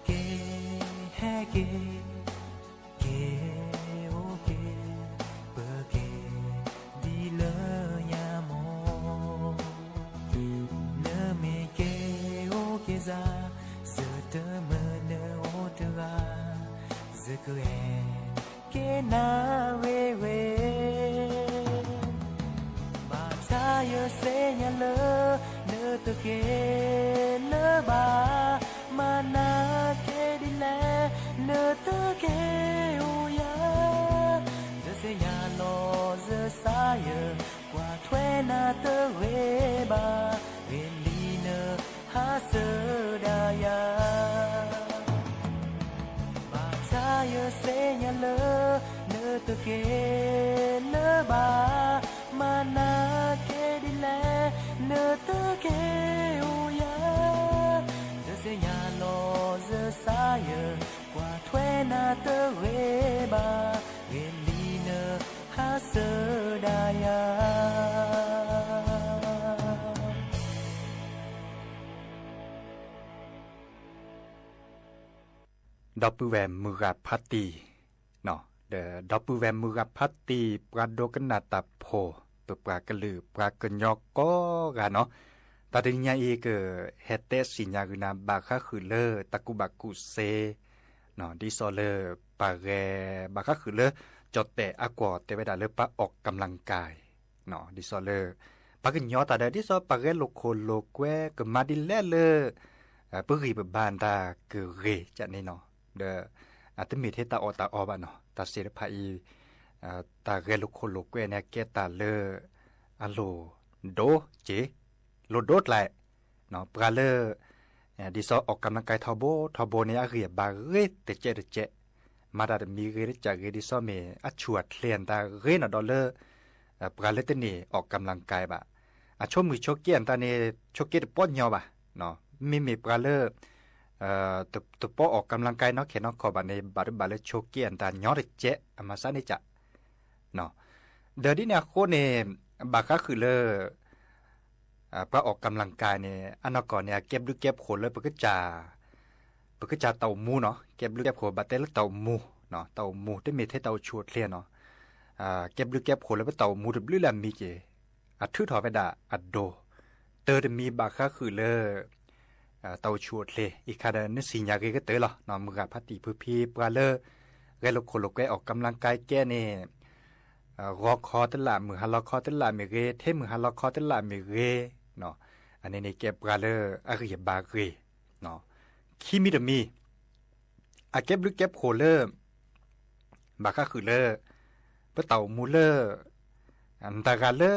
က့ၤဟဲက့ၤ က့ၤအိၣ်က့ၤ ပက့ၤဒ်လၢညါမီၢ် နမ့ၢ်က့ၤအိၣ်က့ၤစါ ယတမုာ်နအိၣ်တဂၤ ယကဂဲၤ က့ၤနၤဝဲဝဲ ဘၣ်ဆၣ်ယသ့ၣ်ညါလၢ နတက့ၤလၢၤဘၣ် မၤနၤက့ၤဒ်လဲၣ် နတက့ၤအိၣ်ယၤ ယသ့ၣ်ညါလီၤယသးယ ကွၢ်ထွဲနၤတဂ့ၤဘၣ် ဂ့ၤလံနဟးစၢဒၣ်ယၤ ဘၣ်ဆၣ်ယသ့ၣ်ညါလၢ နတက့ၤလၢၤဘၣ် မၤနၤက့ၤဒ်လဲၣ် နတက့ၤအိၣ်ယၤ ယသ့ၣ်ညါလီၤယသးယ ကွၢ်ထွဲနၤတဂ့ၤဘၣ် ဂ့ၤလံနဟးစၢဒၣ်ယၤ ဒီပုၢ်ဝဲၢ်မုၢ်ဂၤဖးတံၢ် ဒီးဒီပုၢ်ဝဲၢ်မုၢ်ဂၤဖးတံၢ် ပှၤဒိကနၣ်တၢ်ဖိ ပပှၤကလုာ်ပှၤကညီကိးဂၤနီၤ, တၢ်တနံၤညါအံၤ ကဟဲတဲစံၣ်ညါဂ့ၤနၤ ဘၣ်ဃးဃုာ်လၢတၢ်ကူၣ်ဘၣ်ကူၣ်သ့ ဒ်သိးလၢ ပှၤဂဲၤ ဘၣ်ဃးဃုာ်လၢ ကၠီၣ်တဲၣ်အကွီၢ်တဲဝဲဒၣ်လၢပှၤအီၣ်ကၤလၣ်ကၤ ဒ်သိးလၢ ပှၤကညီတၢ်ဒီး ဒ်သိးပှၤဂဲၤလိာ်ခိၣ်လိာ်ကွဲ ကမၤဒ်လဲၣ်လၢ ပဂံၢ်ပဘါတၢ်ကဂ့ၤကန့ၣ်နီၤ, ဒီး အတမ့ၢ်ထဲတၢ်အီၣ်တၢ်အီဘၣ်နီၤ, တၢ်စ့တဖၣ်အံၤ တၢ်ဂဲၤလိာ်ခိၣ်လိာ်ကွဲန့ၣ် အကဲတၢ်လၢ အလိၣ်ဒိၣ်က့ၤ လိၣ်ဒိၣ်ကျါ ပှၤလၢ ဒ်သိးအီၣ်ကၤလၣ်ကၤထီဘိထီဘိန့ၣ် အဂံၢ်အဘါဂ့ၤတကဲးတကဲး, မၤတၢ်တမံၤဂ့ၤတကးဂ့ၤ ဒ်သိးမ့ၢ်အဆူၣ်အချ့အတၢ်ဂ့ၤနီၤဒီးလၢ ပှၤလၢတန့ၢ်အီၣ်ကၤလၣ်ကၤဘၣ်, အဆိမုၢ်ဆိက့အတၢ်န့ၣ် ဆိက့တပီၢ်ညီဘၣ်, မ့မ့ၢ်ပှၤလၢ တပီၢ်အီၣ်ကၤလၣ်ကၤနီၢ်ခဲနီၢ်ခီဘၣ်န့ၣ် ဘၣ်တဘၣ်လၢဆိက့အတၢ်ညီတကဲး အမၤစၢ်န့ၣ်က ဒီးဒ်န့ၣ်အဃိန့ၣ် ဘၣ်ဃးဃုာ်လၢ ပှၤအီၣ်ကၤလၣ်ကၤန့ၣ် အနီၢ်ကီၢ်န့ၣ် အကဲဘျုးကဲဖှိၣ်လၢ ပကစၢ်တၢ်အိၣ်မူနီၤ, ကဲဘျုးကဲဖှိၣ်ဘၣ်တဲလၢတၢ်အိၣ်မူ, တၢ်အိၣ်မူ တမ့ၢ်ထဲတၢ်အိၣ်ဆူၣ်အိၣ်ချ့နီၤ, ကဲဘျုးကဲဖှိၣ်လၢပတၢ်အိၣ်မူတဘျုးလၢအမံၤက့ၤ, အထုးထီၣ်ဝဲဒၣ်အဒိၣ်, တၢ်တမံၤဘၣ်ဃးဃုာ်လၢ တၢ်အိၣ်ဆူၣ်အိၣ်ချ့ အံၤခါဒီး နစံၣ်ညါဂ့ၤကတၢၢ်လီၤ, မုၢ်ဂၤဖးတံၢ်ဖုဖံ ပှၤလၢ ဂဲၤလိာ်ခိၣ်လိာ်ကွဲအီၣ်ကၤလၣ်ကၤကဲန့ၣ် ဂီၤခီတလၢ် မုၢ်ဟါလီၤခီတလၢ်မ့ၢ်ဂ့ၤ ထဲမုၢ်ဟါလီၤခီတလၢ်မ့ၢ်ဂ့ၤ, အန့ၣ်န့ၣ်ကဲပှၤလၢအဂံၢ်အဘါဂ့ၤ, ခံမံၤတမံၤ အကဲဘျုးကဲဖှိၣ်လၢ ဘၣ်ဃးဃုာ်လၢ ပတၢ်အိၣ်မူလၢ တၢ်ဂၤလၢ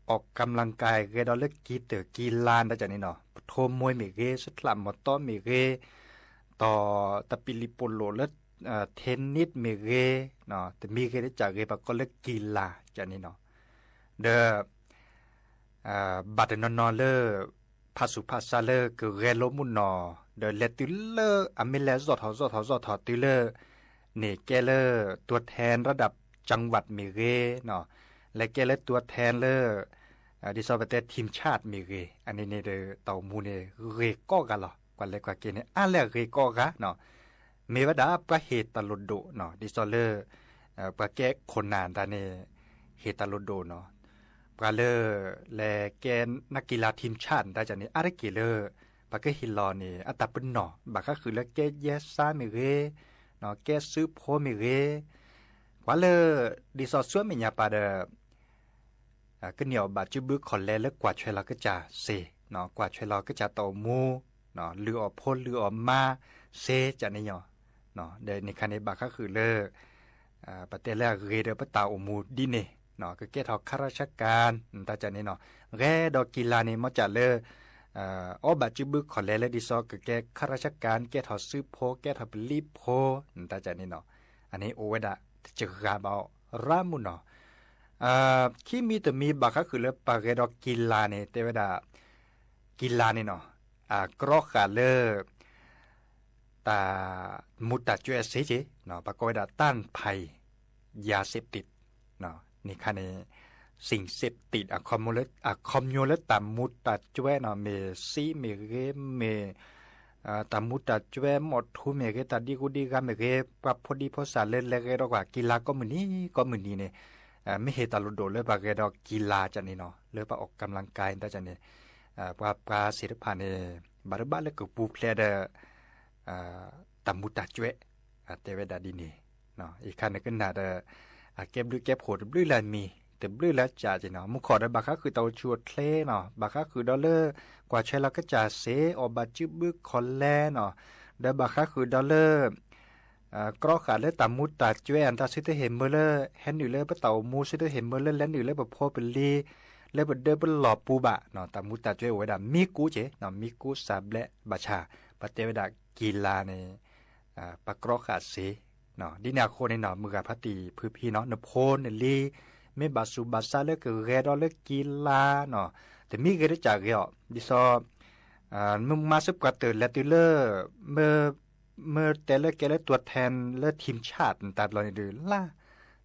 အီၣ်ကၤလၣ်ကၤ ဂဲၤဒီးလၢကံၤတၢၢ်ကံၤလၤဒ်န့ၣ်နီၤ, ပထိမွ့မ့ၢ်ဂ့ၤ စှၤမီၤတီမ့ၢ်ဂ့ၤ, ဒီးတပံလံၤပိာ်လိာ်လၢ ထ့နံၣ်မ့ၢ်ဂ့ၤ, တမံၤဂ့ၤတကးဂ့ၤ ပှၤကိးလၢကံၤလၤဒ်န့ၣ်နီၤ, ဒီး ဘၣ်တနီၤနီၤလၢ ဖးဆူၣ်ဖးဆါလၢကဂဲၤလိာ်မုၢ်နီၢ်, ဒီးလဲၤတုၤလၢအမ့ၢ်လဲၤစီၣ်ထီၣ်စီၣ်ထီၣ်စီၣ်ထီၣ်တုၤလၢ န့ၣ်ကဲလၢ ตัวแทนระดับจังหวัดမ့ၢ်ဂ့ၤ, လဲၤကဲလၢ ตัวแทนလၢ ဒ်သိးပတဲ ทีมชาติမ့ၢ်ဂ့ၤ, အန့ၣ်န့ၣ်ဒီးတၢ်အိၣ်မူန့ၣ် ဂ့ၤကိးဂၤလီၤ, ကွၢ်လဲၤကွၢ်က့ၤန့ၣ် အါလဲၣ်ဂ့ၤကိးဂၤနီၤ, မ့ၢ်ဝဲဒၣ်ပှၤဟ့ၣ်တၢ်လိၣ်ဒိၣ်နီၤ, ဒ်သိးလၢ ပှၤကဲခိၣ်နၢ်တၢ်န့ၣ် ဟ့ၣ်တၢ်လိၣ်ဒိၣ်နီၤ, ပှၤလၢ လဲၤကဲ นักกีฬาทีมชาติတၢ်န့ၣ် အါတက့ၢ်လၢ ပှၤကဟ့ၣ်လီၤန့ၣ် အတၢ်ပနီၣ် ဘၣ်ဃးဃုာ်လၢကဲယဲစါမ့ၢ်ဂ့ၤ, ကဲစုဖိမ့ၢ်ဂ့ၤ, ကွၢ်လၢ ဒ်သိးဆူအမဲာ်ညါပၤဒီး ကန့ၢ်အီၣ်ဘၣ်စုဘုခီၣ်လဲလၢကွၢ်ထွဲလီၤကစၢ်စ့, ကွၢ်ထွဲလီၤကစၢ်တၢ်အိၣ်မူ, လုၢ်အီၣ်ဖိလုၢ်အီၣ်မါစ့ကန့ၣ်ညီ, ဒီးန့ၣ်ခါန့ၣ် ဘၣ်ဃးဃုာ်လၢ ပတဲလၢအဂ့ၤဒီးပတၢ်အိၣ်မူဒ်န့ၣ်, ကကဲထီၣ် ข้าราชการ တၢ်ကန့ၣ်နီၤ, ဂဲၤဒီးကံလၤန့ၣ် မ့ၢ်ကးလၢ အီၣ်ဘၣ်စုဘုခီၣ်လဲလၢ ဒ်သိးကကဲ ข้าราชการ ကဲထီၣ်စုဖိ ကဲထီၣ်ပလံးဖိ တၢ်ကန့ၣ်နီၤ, အန့ၣ်အိၣ်ဝဲဒၣ်တစှၤဘၣ်အီၤရၣ်မုၢ်နီၤ. ခံမံၤတမံၤဘၣ်ဃးဃုာ်လၢပှၤဂဲၤဒီးကံလၤန့ၣ် တဲဝဲဒၣ် ကံလၤန့ၣ်နီၤ, အကြီဃာ်လၢ တၢ်မူးတၢ်ကၠွဲအစ့က့ၤ, ပှၤကိးဝဲဒၣ် ต้านภัย ยาเสพติด န့ၣ်ခါန့ၣ် สิ่งเสพติด အခီပညီလၢတၢ်မူးတၢ်ကၠွဲနီၤ, မ့ၢ်စ့မ့ၢ်ဂ့ၤ မ့ၢ် တၢ်မူးတၢ်ကၠွဲ မီၣ်ထူမ့ၢ်ဂ့ၤ တၢ်ဒံဂူဒံဂၤမ့ၢ်ဂ့ၤ, ပှၤဖိဒံဖိသၣ်လၢလဲၤဂဲၤဒီးကွၢ်ကံလၤကိးမုၢ်နံၤကိးမုၢ်နံၤန့ၣ်, မ့ၢ်ဟ့ၣ်တၢ်လိၣ်ဒိၣ်လၢပှၤဂဲၤဒီးကံလၤကန့ၣ်နီၤ, လၢပှၤအိၣ်ကံလၤကၤတၢ်ကန့ၣ်, ပှၤပှၤသ့ၣ်တဖၣ်န့ၣ် ဘၣ်တဘၣ်လၢကပူၤဖျဲးဒီး တၢ်မူးတၢ်ကၠွဲ, တဲဝဲဒၣ်ဒ်န့ၣ်, အံၤခါန့ၣ်ကနၣ်ဒီး အကဲဘျုးကဲဖှိၣ်တဘျုးလၢမံၤ တဘျုးလၢကၠးက့ၤနီၤ, မူခိၣ်ဒီးဘၣ်ဃးဃုာ်တၢ်အိၣ်ဆူၣ်အိၣ်ချ့နီၤ, ဘၣ်ဃးဃုာ်ဒီးလၢ ကွၢ်ဆွဲလီၤကစၢ်စ့ အီၣ်ဘၣ်စုဘုခီၣ်လဲနီၤ, ဒီးဘၣ်ဃးဃုာ်ဒီးလၢ ကြီဃာ်လၢတၢ်မူးတၢ်ကၠွဲအတၢ် သုတဟ့ၣ်မၢလၢ ဟဲနုာ်လၢပတၢ်အိၣ်မူ သုတဟ့ၣ်မၢလၢလဲၤနုာ်လၢပဖိပလံၤ လၢပဒၢပလီၢ်ပူၤဘၣ်, တၢ်မူးတၢ်ကၠွဲအိၣ်ဝဲဒၣ်မံကူက့ၤ, မံကူစးဘျဲးဘၣ်ဆၣ် ပှၤတဲဝဲဒၣ်ကံလၤန့ၣ် ပကြီဃာ်စ့, ဒ်န့ၣ်အဃိန့ၣ်နီၤ မုၢ်ဂၤဖါတံၢ်ဖုဖံနီၤ နဖိနလံၤ မ့ၢ်ဘၣ်ဆူးဘၣ်ဆါလၢကဂဲၤဒီးလၢကံလၤနီၤ, တမံၤဂ့ၤတကးဂ့ၤအီၤ ဒ်သိး မ့ၢ်မါစ့ၢ်ပှၤတၢၢ်လဲၤတုၤလၢ မ့ၢ်တဲလၢကဲလၢ ตัวแทน လၢ ทีมชาติ တၢ်ဘျီန့ၣ်ဒုး လၢ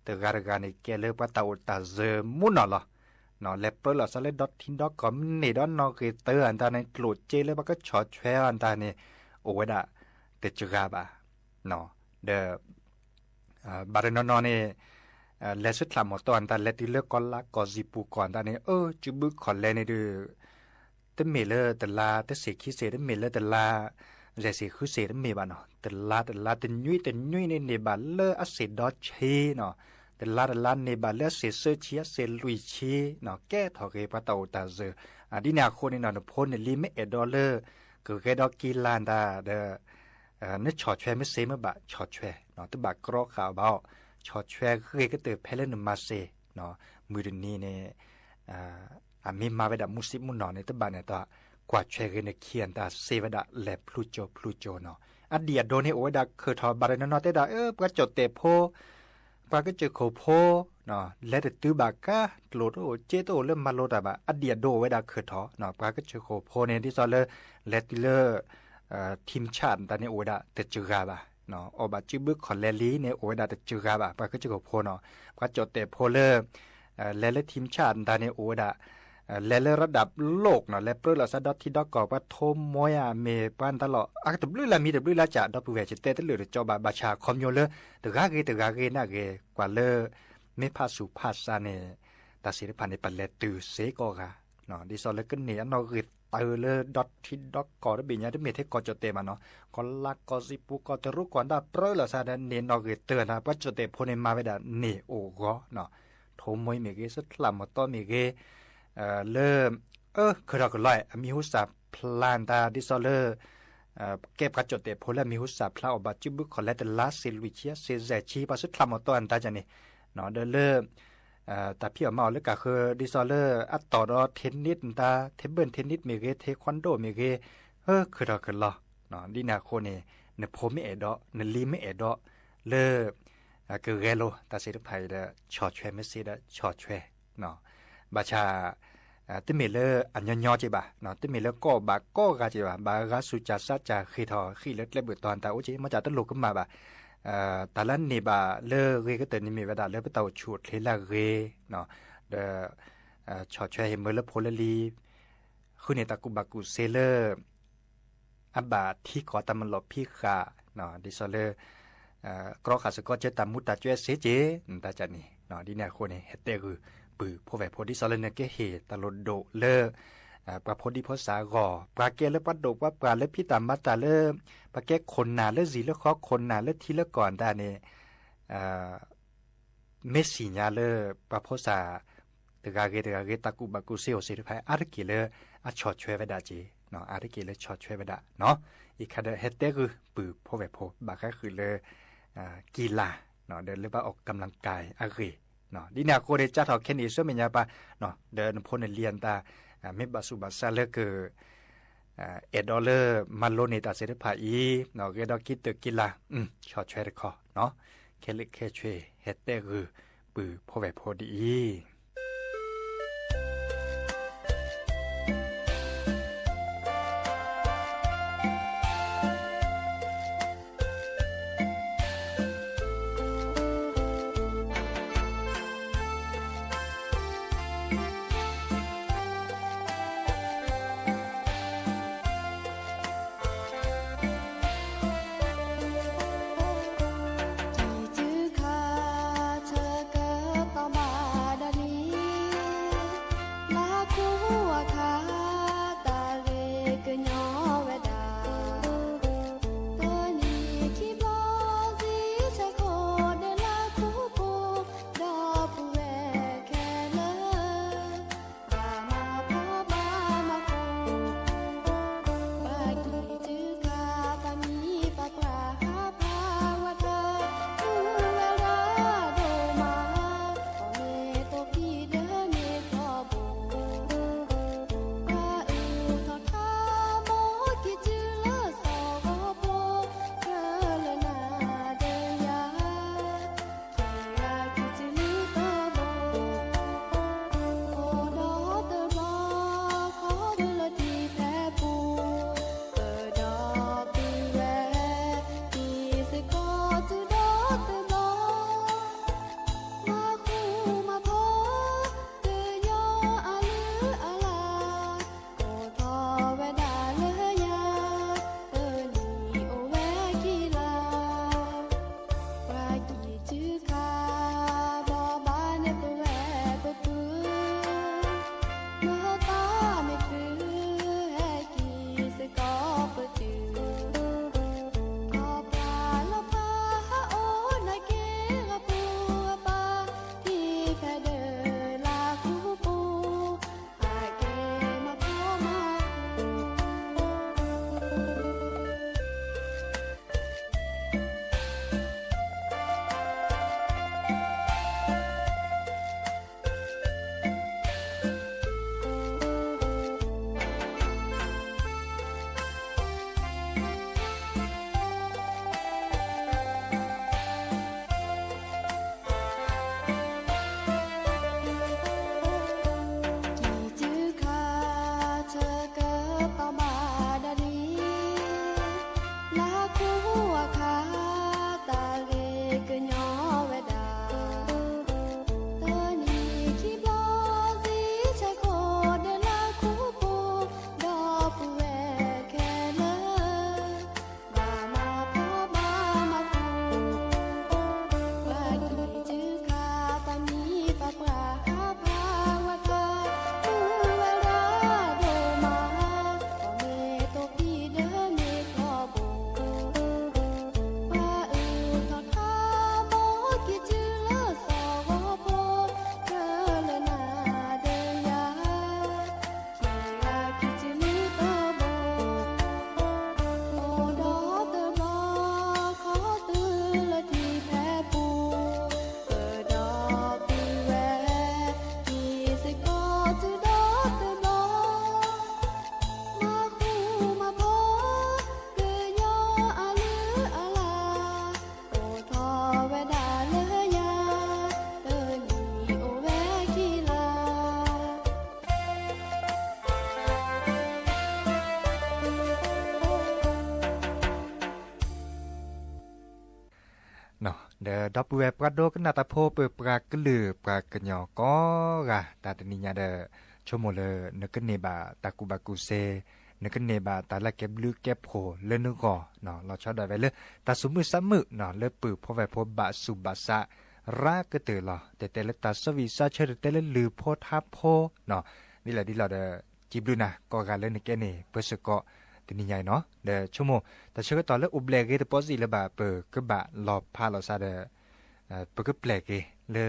တဂၤတဂၤန့ၣ် ကဲလၢပှၤတၢ်အိၣ်တၢ်စၢၤမူနီၤလီၤ. လဲၤပြၢလီၤသးလၢဒီထံဒီကီၢ် မ့ၢ်န့ၢ်ဒီးနီၣ်ဂံၢ်တၢအတၢ်န့ၣ် ကျိၣ်စ့လၢပှၤကဆီၣ်ထွဲအတၢ်န့ၣ် အိၣ်ဝဲဒၣ်တစှၤဘၣ်. ဒီး ဘၣ်တနီၤနီၤန့ၣ် လဲၤဆူထးမီၤတီၢ်အတၢ် လဲၤတုၤလၢကီၢ်လါကီၢ်စံၣ်ပူၤကီၢ်အတၢ်န့ၣ် အၢ စုဘုခီၣ်လဲန့ၣ်ဒုး တမ့ၢ်လၢတလါတဆံးခံဆံး တမ့ၢ်လၢတလါ ယဲၢ်ဆံးဃုဆံး တမ့ၢ်ဘၣ်နီၤ, တလါတလါ တနွံတနွံန့ၣ်န့ၢ်ဘၣ်လၢအဆံးဒီဆံနီၤ, တလါတလါန့ၢ်ဘၣ်လၢအဆံးသၢဆံ အဆံးလွံၢ်ဆံနီၤ, ကဲထီၣ်က့ၤပှၤတၢ်အိၣ်တၢ်စၢၤ. ဒ်န့ၣ်အဃိန့ၣ်နီၤ နဖိနလံၤမ့ၢ်အဲၣ်ဒိးလၢ ကဂဲၤဒီးကံလၤတၢ်ဒီး နဆီၣ်ထွဲမ့ၢ်စ့မ့ၢ်ဘၣ် ဆီၣ်ထွဲ, တဘၣ်ကြီဃာ်ဘၣ်အီၤ, ဆီၣ်ထွဲဂ့ၤကတၢၢ်ဖဲလၢနမၤစ့, မုၢ်တနံၤန့ၣ် အမ့ၢ်မၤဝဲဒၣ်မူစံမူနီၢ်န့ၣ် တဘၣ်န့ၣ်တၢ် ကွၢ်ထွဲဂ့ၤနခံအတၢ် စ့ဝဲဒၣ်လဲၤဖျူကၠိဖျူကၠိနီၤ. အဒံၣ်အဒိန့ၣ်အိၣ်ဝဲဒၣ်ခၢၣ်ထီၣ် ဘၣ်တနီၤနီၤတဲဒၣ် အၢ ပှၤကၠိၣ်တဲာ်ဖိ ပှၤကစၢၢ်ခိၣ်ဖိ လဲၤတတုၤဘၣ်ကါ ကျိၣ်တအိၣ်စ့တအိၣ်လၢမၤလိတၢ်ဘၣ် အဒံၣ်အဒိအိၣ်ဝဲဒၣ်ခၢၣ်ထီၣ်, ပှၤကစၢၢ်ခိၣ်ဖိန့ၣ် ဒ်သိးလၢ လဲၤတုၤလၢ ထံၣ်ဆၣ်တၢ်န့ၣ်အိၣ်ဝဲဒၣ်တစှၤဘၣ်, အီၣ်ဘၣ်စုဘုခီၣ်လဲလံန့ၣ် အိၣ်ဝဲဒၣ်တစှၤဘၣ် ပှၤကစၢၢ်ခိၣ်ဖိနီၤ, ပှၤကၠိၣ်တဲာ်ဖိလၢ လဲၤလၢထံၣ်ဆၣ်တၢ်န့ၣ်အိၣ်ဝဲဒၣ် လဲၤလၢရဒၣ်လိၣ်နီၤ လဲၤပြၢလီၤသးဒီထံဒီကီၢ် ပှၤထိမိၢ်အမ့ၢ်ပှၤတၢ်လီၢ် အတဘျုးလၢမံၤတဘျုးလၢကၠး ဒီပုၢ်ဝဲၢ် ယတဲတလၢာ်တကၠီဘၣ် ဘၣ်ဆၣ်ခီပညီလၢ တဂၤဂ့ၤတဂၤဂ့ၤန့ၣ်ဂ့ၤ ကွၢ်လၢ မ့ၢ်ဖးဆူးဖးဆါန့ၣ် တၢ်သ့ၣ်တဖၣ်န့ၣ် ပလဲၤတုၤစ့ကိးဂၤ ဒ်သိးလၢကန့ၢ်အနီၣ်ဂံၢ်တၢလၢဒီထံဒီကီၢ်တဘ့ၣ်ညါ တမ့ၢ်ထဲကီၢ်ကၠိၣ်တဲာ်ဘၣ်နီၤ, ကီၢ်လါကီၢ်စံၣ်ပူၤကီၢ်တရူးကီၢ်ဒၣ်ပြၢလီၤသးဒီးန့ၢ်နီၣ်ဂံၢ်တၢတၢ် ပှၤကၠိၣ်တဲာ်ဖိန့ၣ်မၤဝဲဒၣ်န့ၢ်အိၣ်ဂီၢ်နီၤ, ထိမိၢ်မ့ၢ်ဂ့ၤ ဆူထးမီၤတီၢ်မ့ၢ်ဂ့ၤ လၢ အၢ ခၢၣ်ထီၣ်ကလီ အမံၤဟူစၢ်ဖျါတၢ် ဒ်သိးလၢ ကဲပှၤကၠိၣ်တဲာ်ဖိလၢအမံၤဟူစၢ်ဖျါအီၣ်ဘၣ်စုဘုခီၣ်လဲတလါ ဆံးလွံၢ်ဆံ အဆံးယဲၢ်ဆံ ပှၤဆူထးမီၤတီၢ်အတၢ်ကန့ၣ်, ဒီးလၢ တၢ်ဖံးအီၣ်မၤအီၣ်လၢကးဃၢ ဒ်သိးလၢအတီၢ်ဒီး เทนนิส တၢ် เทเบิลเทนนิส မ့ၢ်ဂ့ၤ เทควันโด မ့ၢ်ဂ့ၤ ခၢၣ်ထီၣ်ကလီ, ဒ်န့ၣ်အဃိန့ၣ် နဖိမ့ၢ်အဲၣ်ဒိး နလံၤမ့ၢ်အဲၣ်ဒိး လၢ ကဂဲၤလိာ်တၢ်သ့ၣ်တဖၣ်အံၤဒီး ဆီၣ်ထွဲမ့ၢ်စ့ဒီး ဆီၣ်ထွဲ ဘၣ်ဆၣ် တမ့ၢ်လၢအညီညီက့ၤဘၣ်, တမ့ၢ်လၢကိးဘၣ်ကိးဂၤက့ၤဘၣ်, ဘၣ်ဂၤစူၤစၢ်စၢ်စၢ်ဃ့ၢ်ထီၣ်ဃံၣ်လၢကျဲဘၢၣ်တီၤတၢ်အိၣ်က့ၤ မ့ၢ်တၢ်တလိၣ်ကမၣ်ဘၣ်, တၢ်လၢန့ၢ်ဘၣ်လၢဂ့ၤကတၢၢ်န့ၣ်မ့ၢ်ဝဲဒၣ်လၢပတၢ်အိၣ်ဆူၣ်အိၣ်ချ့လၢအဂ့ၤ, ဒီး ဆီၣ်ထွဲဟ့ၣ်မၢလၢဖိလၢလံၤ ဃုန့ၢ်တၢ်ကူၣ်ဘၣ်ကူၣ်သ့လၢ အဘၣ်ထံကီၢ်တၢ်မၤလီၢ်ဖံးဃာ်, ဒ်သိးလၢ ကြီဃာ်စ့ၢ်ကီးကဲတၢ်မူးတၢ်ကၠွဲစ့က့ၤ တၢ်ကန့ၣ်, ဒ်န့ၣ်အဃိန့ၣ် ဟဲတဲဂုာ်ပုၢ်ဖိဝဲၢ်ဖိ ဒ်သိးလၢနကဟ့ၣ်တၢ်လိၣ်ဒိၣ်လၢ ပှၤဖိဒံဖိသၣ်အဂီၢ်, ပှၤကဲလၢပှၤဒိၣ်ပှၤပှၢ်လၢဖံးတၢ်မၤတၢ်လၢ ပှၤကဲခိၣ်နၢ်လၢဇံၣ်လၢဃီ ခိၣ်နၢ်လၢထံလၢကီၢ်တၢ်န့ၣ် မ့ၢ်သ့ၣ်ညါလၢ ပှၤဖိသၣ် တဂၤဂ့ၤတဂၤဂ့ၤ တၢ်ကူၣ်ဘၣ်ကူၣ်သ့အိၣ်စ့ၢ်တဖၣ် အါတက့ၢ်လၢအဆီၣ်ထွဲဝဲဒၣ်က့ၤ, အါတက့ၢ်လၢဆီၣ်ထွဲဝဲဒၣ်နီၤ, အံၤခါဒီးဟဲတဲဂုာ်ပုၢ်ဖိဝဲၢ်ဖိ ဘၣ်ဃးဃုာ်လၢ ကံလၤ ဒီးလၢဘၣ်အီၣ်ကမျၢၢ်ကဲအဂ့ၢ်, ဒ်န့ၣ်အဃိန့ၣ် ကၢ်ထီၣ်ခဲန့ၣ် ဆူမဲာ်ညါပၢ်, ဒီးနဖိနလံၤအတၢ် မ့ၢ်ဘၣ်ဆူးဘၣ်ဆါလၢက အဲၣ်ဒိးလၢမၤလိန့ၢ်တၢ်စ့ၢ်တဖၣ်အံၤ, ဂဲၤဒီးကံၢ်တၢၢ်ကံၢ်လၤ, ဆီၣ်ထွဲတခီ, ခဲလၢာ်ခဲဆ့ဟဲတဲဂုာ်ပုၢ်ဖိဝဲၢ်ဖိဒ်အံၤ. တံၤတုၤခါ ဆၢကတီၢ်ဘၣ်ဒီးလံ, လါခူအခါ တၢ်ဂ့ၢ်ကညီဝဲဒၣ်, တနံၤခံဘျီဆံဆဲခိၣ်ဒီးလါခူပူၤ, ဒီပုၢ်ဝဲၢ်ခဲလၢာ် ဘၣ်မၤဖှီၣ်ဘၣ်မၤဃူ, ပှၤကံၢ်တုၤခါ ပှၤမံၤပှၤပှၢ်ဟးဖးဝဲတၢ်, မုၢ်ဝဲဒၣ်ဒိၣ်မး, အီၣ်မ့ၢ်တိၢ်ဖံးဒၢမ့ၢ်ကျီၢ်ဘိ, ပှၤအုၣ်ထီၣ်ထါ ဘီကံၢ်တုၤလၢစီၤဂီၤဖိ, ခဲလၢာ်နၤဒီးယၤ က့ၤဂၤကံၢ်တုၤလၢတဘိ, အိၣ်ဒီးတဘျီ ခီဒုလီၤတံၢ်ဖဲပူၤ, ပဒီပုၢ်ဝဲၢ် က့ၤစ့ၢ်ကီးတုၤဒီးတဘျီ, မၤဃူမၤဖိး ကညီအလုၢ်အလၢ်, အိၣ်ထီၣ်ဝဲဒၣ်လၢယၤ တနံၤအိၣ်ဝဲခံလါ, ပှၤကံၢ်တုၤခါ ဘီဘၣ်န့ၢ်ပဝဲပပုၢ်, မ့ၢ်သးမ့ၢ်ဖု ဟဲက့ၤစ့ၢ်ကီးပတုၤ, ခီဖျိလၢပှၤဟးအိၣ်နာ်က့ၤ အပုၢ်အပၢ် ဖံဖဲဒၢလၢခူပူၤ, အကဲမၤဖှီၣ်မၤဃူ တံၤတုၤခါ ဆၢကတီၢ်ဘၣ်ဒီးလံ, လါခူအခါ တၢ်ဂ့ၢ်ကညီဝဲဒၣ်, တနံၤခံဘျီ ဆံဆဲခိၣ်ဒီးလါခူပူၤ, ဒီပုၢ်ဝဲၢ်ခဲလၢာ် ဘၣ်မၤဖှီၣ်ဘၣ်မၤဃူ, ပှၤကံၢ်တုၤခါ ပှၤမံၤပှၤပှၢ်ဟးဖးဝဲတၢ်, မုၢ်ဝဲဒၣ်ဒိၣ်မး, အီၣ်မ့ၢ်တိၢ်ဖံးဒၢမ့ၢ်ကျီၢ်ဘိ, ပှၤအုၣ်ထီၣ်ထါ ဘီကံၢ်တုၤလၢစီၤဂီၤဖိ, ခဲလၢာ်နၤဒီးယၤ က့ၤဂၤကံၢ်တုၤလၢတဘိ, အိၣ်ဒီးတဘျီ ခီတုၤလီၤတံၢ်ဖဲပူၤ, ပဒီပုၢ်ဝဲၢ် က့ၤစ့ၢ်ကီးတုၤဒီးတဘျီ, မၤဃူမၤဖိး ကညီအလုၢ်အလၢ်, အိၣ်ထီၣ်ဝဲဒၣ်လၢယၤ တနံၤအိၣ်ဝဲခံလါ ဒီးဒီပုၢ်ဝဲၢ်ပှၤဒိကနၣ်တၢ်ဖိ ပပှၤကလုာ်ပှၤကညီကိးဂၤ တၢ်တနံၤညါဒီး ဆိကမိၣ်လၢ နကန့ၢ်ဘၣ်တၢ်ကူၣ်ဘၣ်ကူၣ်သ့, နကန့ၢ်ဘၣ်တၢ်လၢကဲဘျုးကဲဖှိၣ်လၢနဂီၢ်, လီၤဆီဒၣ်ဝဲလၢ တၢ်သူၣ်မုာ်သးမုာ် လၢပုၢ်ဖိဝဲၢ်ဖိဘၣ်ဆူးဘၣ်ဆါ ရၤကတၢၢ်လီၤ. တတဲလၢတၢ်ဆီၣ်ဝံၣ်ဆီၣ်ဆၢ တတဲလၢလုၢ်ဖိထါဖိ ဒ်လဲၣ်ဒ်လဲၣ်ဒီး စံးဘျုးနၤ ကိးဂၤလၢနကဲန့ၣ် ပၢဆၢကီး တနံၤညါအံၤနီၤ, ဒီးဆိကမိၣ် တၢ်ဆၢကတီၢ်လၢအိၣ်ဘျဲၣ်ဂ့ၤတပီစံးလၢၤဘၣ် ပကဘၣ်လီၤဖးလီၤစါဒီး ပကပျဲၢ်က့ၤလၢ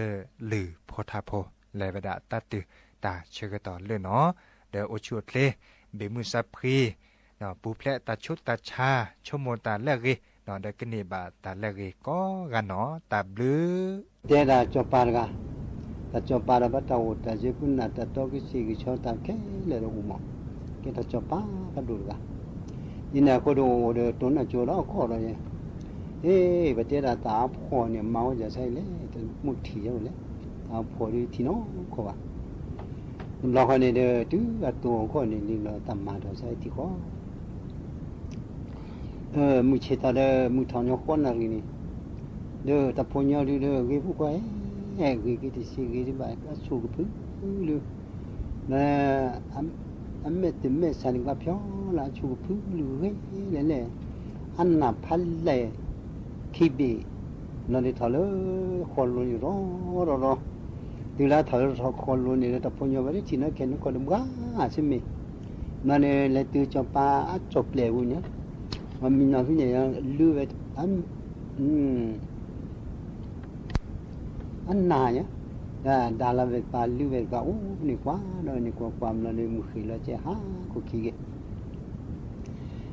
လုၢ်ဖိထါဖိ လဲၤဝဲဒၣ်တၢ်တုၤတၢ်ဆၢကတီၢ်လၢနီၤ, ဒီးအိၣ်ဆူၣ်အိၣ်ချ့ ဘၣ်မုာ်စၢ်ဖှံ ပူၤဖျဲးတၢ်ဆူးတၢ်ဆါ ဆိကမိၣ်တၢ်လၢအဂ့ၤ ဒီးကန့ၢ်ဘၣ်တၢ်လၢအဂ့ၤကိးဂၤနီၢ် တၢ်ဘျုး တဲဒၣ်စီၤပၤတဂၤ, တၢ်စီၤပၤဒီးဘၣ်တၢ်အိၣ်တၢ်စ့ဖိနၢ်တၢ်တီကစ့ၢ်ကဆီတၢ်ခဲလၢာ်ဒီးအိၣ်မး, ကဲတၢ်စီၤပၤဖးဒိၣ်တဂၤ, ဒ်န့ၣ်အဃိဒီးအိၣ်ဒီးတိၢ်နီၣ်ကၠိဒီးခီၣ်ဒီးယဲ, ဟ့ၣ် ပတဲဒၣ်တၢ်အဖှီၣ်န့ၣ် မၤဝဲဒ်ဆၣ်အံၤလဲၣ်, တမူထံၣ်ယဲအိၣ်လဲၣ်, တၢ်အဖှီၣ်ဒ်ထံၣ်နီၢ်ခီဘၣ်, တဘျီဃီန့ၣ်ဒီး တုၤအတိၢ်အခီၣ်န့ၣ် လံာ်လီၤတၢ်မၤဒီးဆၣ်အံၤထံၣ်ဃီ မုၢ်ဆ့ၣ်ထီၣ်ဒီး မုၢ်ထီၣ်ညီဃီနၣ်ရံၣ်န့ၣ်, ဒီးတၢ်ဖိညီဒုဒီး ဂ့ၤဖိခွါဧၢ, ဂ့ၤက့ၤတဆံးဂ့ၤဒံးဘၣ် အဆိၣ်ကဖုလူၤ, အမဲာ်တမဲာ်ဆှးန့ၣ် ကဘၣ်ဖျီလၢအဆိၣ်ကဖုလူၤဂ့ၤလဲၣ်လဲၣ်, အနၢ်ဖးလဲၢ်ခံဘ့ၣ်, နီၢ်ဒုးထီၣ်လၢဃီလိၤန့ၣ်ရီၢ်ရီၢ်ရီၢ်, တုၤလၢထီၣ်လၢထီၣ်ဃီလိၤန့ၣ်ဒီး တၢ်ဖိညီဝဲဒၣ်ထံၣ်နီၢ်ခဲနီၢ်ခီဒီးဘှါဆ့မ့ၢ်, နီၢ်န့ၣ် လဲၤတုၤစီၤပၤအစီၣ်ပျဲၢ်ပူၤန့ၣ်, မ့ၢ်နီၢ်ဖဲန့ၣ် လုၢ်ဝဲ အနၢ်ညါ, ဒၣ်လီၤဝဲတပၤ လုၢ်ဝဲတပၤ အိၣ်န့ၣ်ကွၢ်ဒီးန့ၣ် ကွၢ်ကွၢ်မနီၤန့ၣ်မုၢ်ဃ့ၢ်လီၤကဲဟးခိၣ်ခံဂ့ၤ,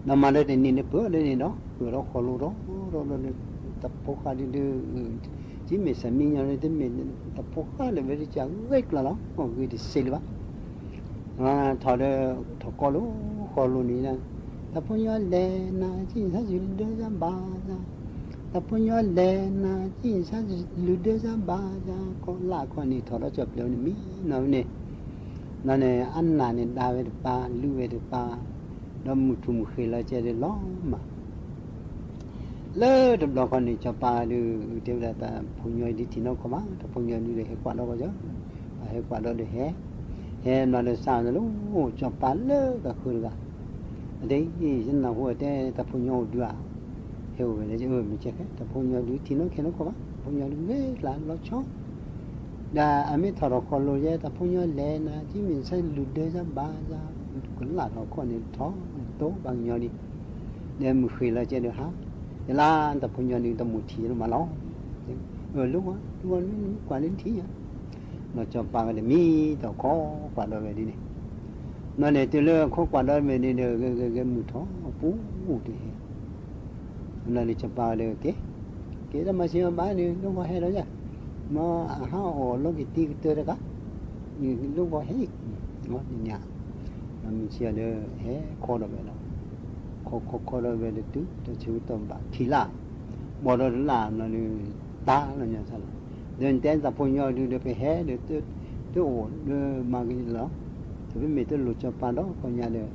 ဒီးမၤဒီးတနံၤန့ၣ်ပၢၢ်လၢန့ၣ်ဒီး ပၢၢ်ဒီးဃီလိၤဒီး ဒီး တၢ်ဖိဃၢ်ဒုဒု, ကမ့ၢ်ဆၢမံညီန့ၣ် တမ့ၢ်တၢ်ဖိဃၢ်ဒီးဝဲဒ်ကဂ့ၤကျီၤလီၤ ဂ့ၤတစဲးလၢၤဘၣ် ထီၣ်ဒီး ထီၣ်ကီလိာ်ဃီလိာ်န့ၣ်, တၢ်ဖိညီလဲၤနၤ ကံၣ်ဆါစၢ်လုၢ်ဒၢစၢ်ဘၣ်ယၤ, တၢ်ဖိညီလဲၤနၤ ကံၣ်ဆါလုၢ်ဒၢစၢ်ဘၣ်ယၤ ကီလၢ်ခီန့ၣ် ထီၣ်ဒီးစီၣ်ပျဲၢ်န့ၣ်မံနီၤန့ၣ်, နီၢ်န့ၣ် အနၢ်န့ၣ်ဒါဝဲတပၤ လုၢ်ဝဲတပၤ, ဒီးမုၢ်ထူၣ်မုၢ်ဃ့ၢ်လီၤကဲဒီးလီၤမး လၢတဘျီဃီန့ၣ် စီၤပၤဒုး တဲဝဲဒၣ်တၢ်ဖိညီဒုးထံၣ်နီၢ်ခီဘၣ်, တၢ်ဖိညီဒုးဒီးဟဲကွၢ်ဒီးကီၢ်, ပှၤဟဲကွၢ်ဒီးဒီးဟဲ, ဟဲမၤဒီးစၢ်န့ၣ်လီၤ စီၤပၤလၢကဃၢၤတဂၤ, အတဲ ယနၢ်ဟူအတဲတၢ်ဖိညီအိၣ်ဒုးဧါ, ဟဲအိၣ်ဝဲဒၣ် မ့ၢ်ကဲခဲ တၢ်ဖိညီဒုးထံၣ်နီၢ်ခဲနီၢ်ခီဘၣ်, တၢ်ဖိညီဒုးဂ့ၤကျါလီၤဆီ ဒီးအမ့ၢ်ထီၣ်ထီၣ်ဃီလိာ်ယဲ တၢ်ဖိညီလဲၤနၤ ကမ့ၢ်ဆၢလုၢ်ဒၢစၢ်ဘၣ်ယၤ, ကလၢ်ထီၣ်ခီန့ၣ်ထီၣ်တိဘၣ်ကညီဒံး, ဒီးမုၢ်ဃ့ၢ်လီၤကဲဒီးဟါ, ယလါတၢ်ဖိညီန့ၣ်တမိၣ်ထံၣ်လၢမးလီၤ, လၢကွၢ်လၢနကွၢ်လၢနထံၣ်ယၤ, ဒီးစီၤပၤကဒီးမံတီၢ်ခီကွၢ်ဒီးဝဲဒ်န့ၣ်, နီၢ်န့ၣ်တုၤလၢခီကွၢ်ဒီးဝဲန့ၣ်ဒီး ဂဲၤဂဲၤဂဲၤမုၢ်ထီၣ်ပူၤတဟဲ အနီၢ်န့ၣ်စီၤပၤဒီးက့ၤ, က့ၤတၢ်မၤဆံးမၤဘၣ်န့ၣ် လၢဂီၤဟဲဒီးယၤ, မ့ၢ်အဟးအီၣ်လီၤက့ၤတံၤကတၢၢ်တဂၤ, လၢဂီၤဟဲ, န့ၣ်ညါ, မုၢ်ဆ့ၣ်ဒီးဟဲခီဒီးဝဲလီၤ, ခီခီခီဒီးဝဲဒီးတုၤတၢ်ဆၢကတီၢ်ဘၣ်ထံၣ်လၢ်, ဘီဒီးတလၢ်နီၢ်န့ၣ်, တၢ်လီၤညါဆၢလီၤ, ဒီးနတဲတၢ်ဖိညီဒုးဒီးပဟဲဒီး တအိၣ်ဒီးမၤက့ၤလီၤ, တမ့ၢ်တလိၣ်စီၤပၤဒီးခီညါဒီး,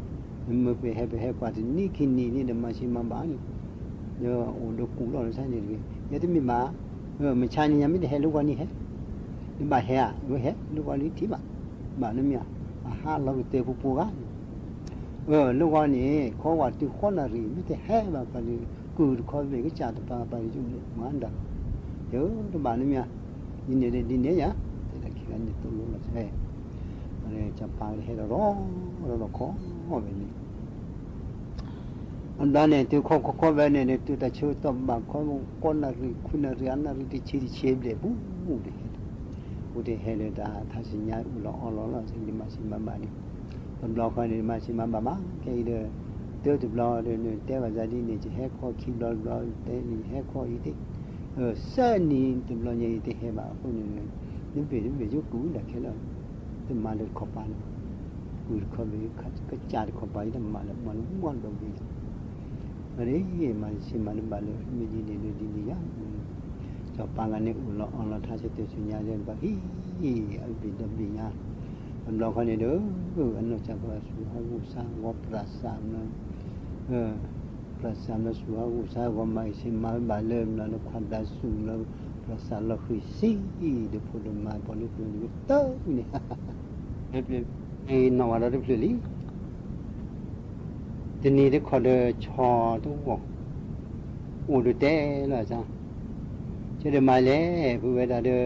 မ့ၢ်ပဟဲပဟဲကွၢ်တနံၣ်ခံနံၣ်န့ၣ်ဒီးမၤဆံးမၤဘၣ်န့ၣ်, ဒီးအိၣ်ဒီးကူၣ်လီၤဒီးဆါန့ၣ်တဂ့ၤ, ယတမ့ၢ်ဘၣ်, မုၢ်ဆါန့ၣ်ညါမ့ၢ်တဟဲလၢဂီၤန့ၣ်ဟဲ, နဘၣ်ဟဲဧါ, ဝဲဟဲလၢဂီၤလံထံၣ်ဘၣ်, ဘၣ်နမ့ၢ်ဧါ, အဟးလီၤကတၢၢ်ပူၤပူၤဂၤန့ၣ် လၢဂီၤန့ၣ် ခီဝဲတုၤဃီနၣ်ရံၣ် မ့ၢ်တဟဲဘၣ်ပှၤဒီး ကုၢ်တခီဘ့ၣ်ကစၢ်တပၤပၤဒီး မၤဒၣ်, ယတဘၣ်နမ့ၢ်ဧါ, ဒ်န့ၣ်ဒီးဒ်န့ၣ်ယါ, တဲဒၣ်ခံဂၤန့ၣ်သိၣ်လိလီၤဆဲ, စီၤပၤဟဲဒီးရီဒီးခီဝဲန့ၣ် အဘျီန့ၣ် တုၤခီခီခီဝဲန့ၣ်န့ၣ် တုၤတၢ်ဆၢကတီၢ်ဘၣ်ခီ ဃိးနၣ်ရံၣ် ခွံနၣ်ရံၣ် အနၣ်ရံၣ်တဆံတဆံဘျဲၣ်ပူၤ ပူၤတဟဲ, ပူၤတဟဲဒီးတၢ်ထါစံးညါအုၣ်လီၤအီလီၤလီၤ စ့ၢ်ကီးမၤဆံးမၤဘၣ်န့ၣ်, တဘျီဃီန့ၣ် မၤဆံးမၤဘၣ်မး ခဲအံၤဒီး, တၢတဘျီဒီး နတဲဘၣ်သးဒ်န့ၣ် ယဟဲခီခံဘျီတဘျီ တဲန့ၣ် ယဟဲခီအံၤသ့ၣ်, စဲနံၤတဘျီညါအံၤတဟဲဘၣ်အဃိန့ၣ် နဘ့ၣ်တဘ့ၣ်ယကူၣ်ဒၣ်ခဲလၢာ်, တမၤလၢတခီပၤန့ၣ်, ကုၢ်တခီဘ့ၣ် ကစၢ်တခီပၤ ယတမၤလၢမၤလၢမီၢ်ဒီးဘ့ၣ် အရ့ မၤဆံးမၤတဘၣ်လၢ မ့ၢ်ဒ်န့ၣ်ဒီးဒ်န့ၣ်ယါ, စီၤပၤဂၤန့ၣ် အုၣ်လီၤအီလီၤထါဆၢတဲာ်ဆူညါဒီး ဘၣ်ဟံး အဘ့ၣ်ဒီဘ့ၣ်ညါ, တဘျီဃီန့ၣ်ဒီး အနီၢ်ကစၢ်ပှၤဆူၣ်ဟးဂူာ်စၢ်ဂီၤပြးစးမး ပြးစးမးဆူၣ်ဟးဂူာ်စၢ်ဂီၤမၤအံၤဆ့မၤဘၣ်လၢမးလၢခွါဒါဆူၣ်လၢ ပြးစးလီၤဃံၤဆံး ဒီးဖိဒိၣ်မးပှၤလၢပျၢၤန့ၣ်ကတၢၢ်န့ၣ် နီၢ်ဝဲဒီးတဖျၢၣ်လံ တနံၤတခီဒီးဆီတဂီၢ် အိၣ်ဒီးတဲလီၤစၢ်, ကဒီးမၤလဲၣ် ဖုဝဲဒၣ်ဒီး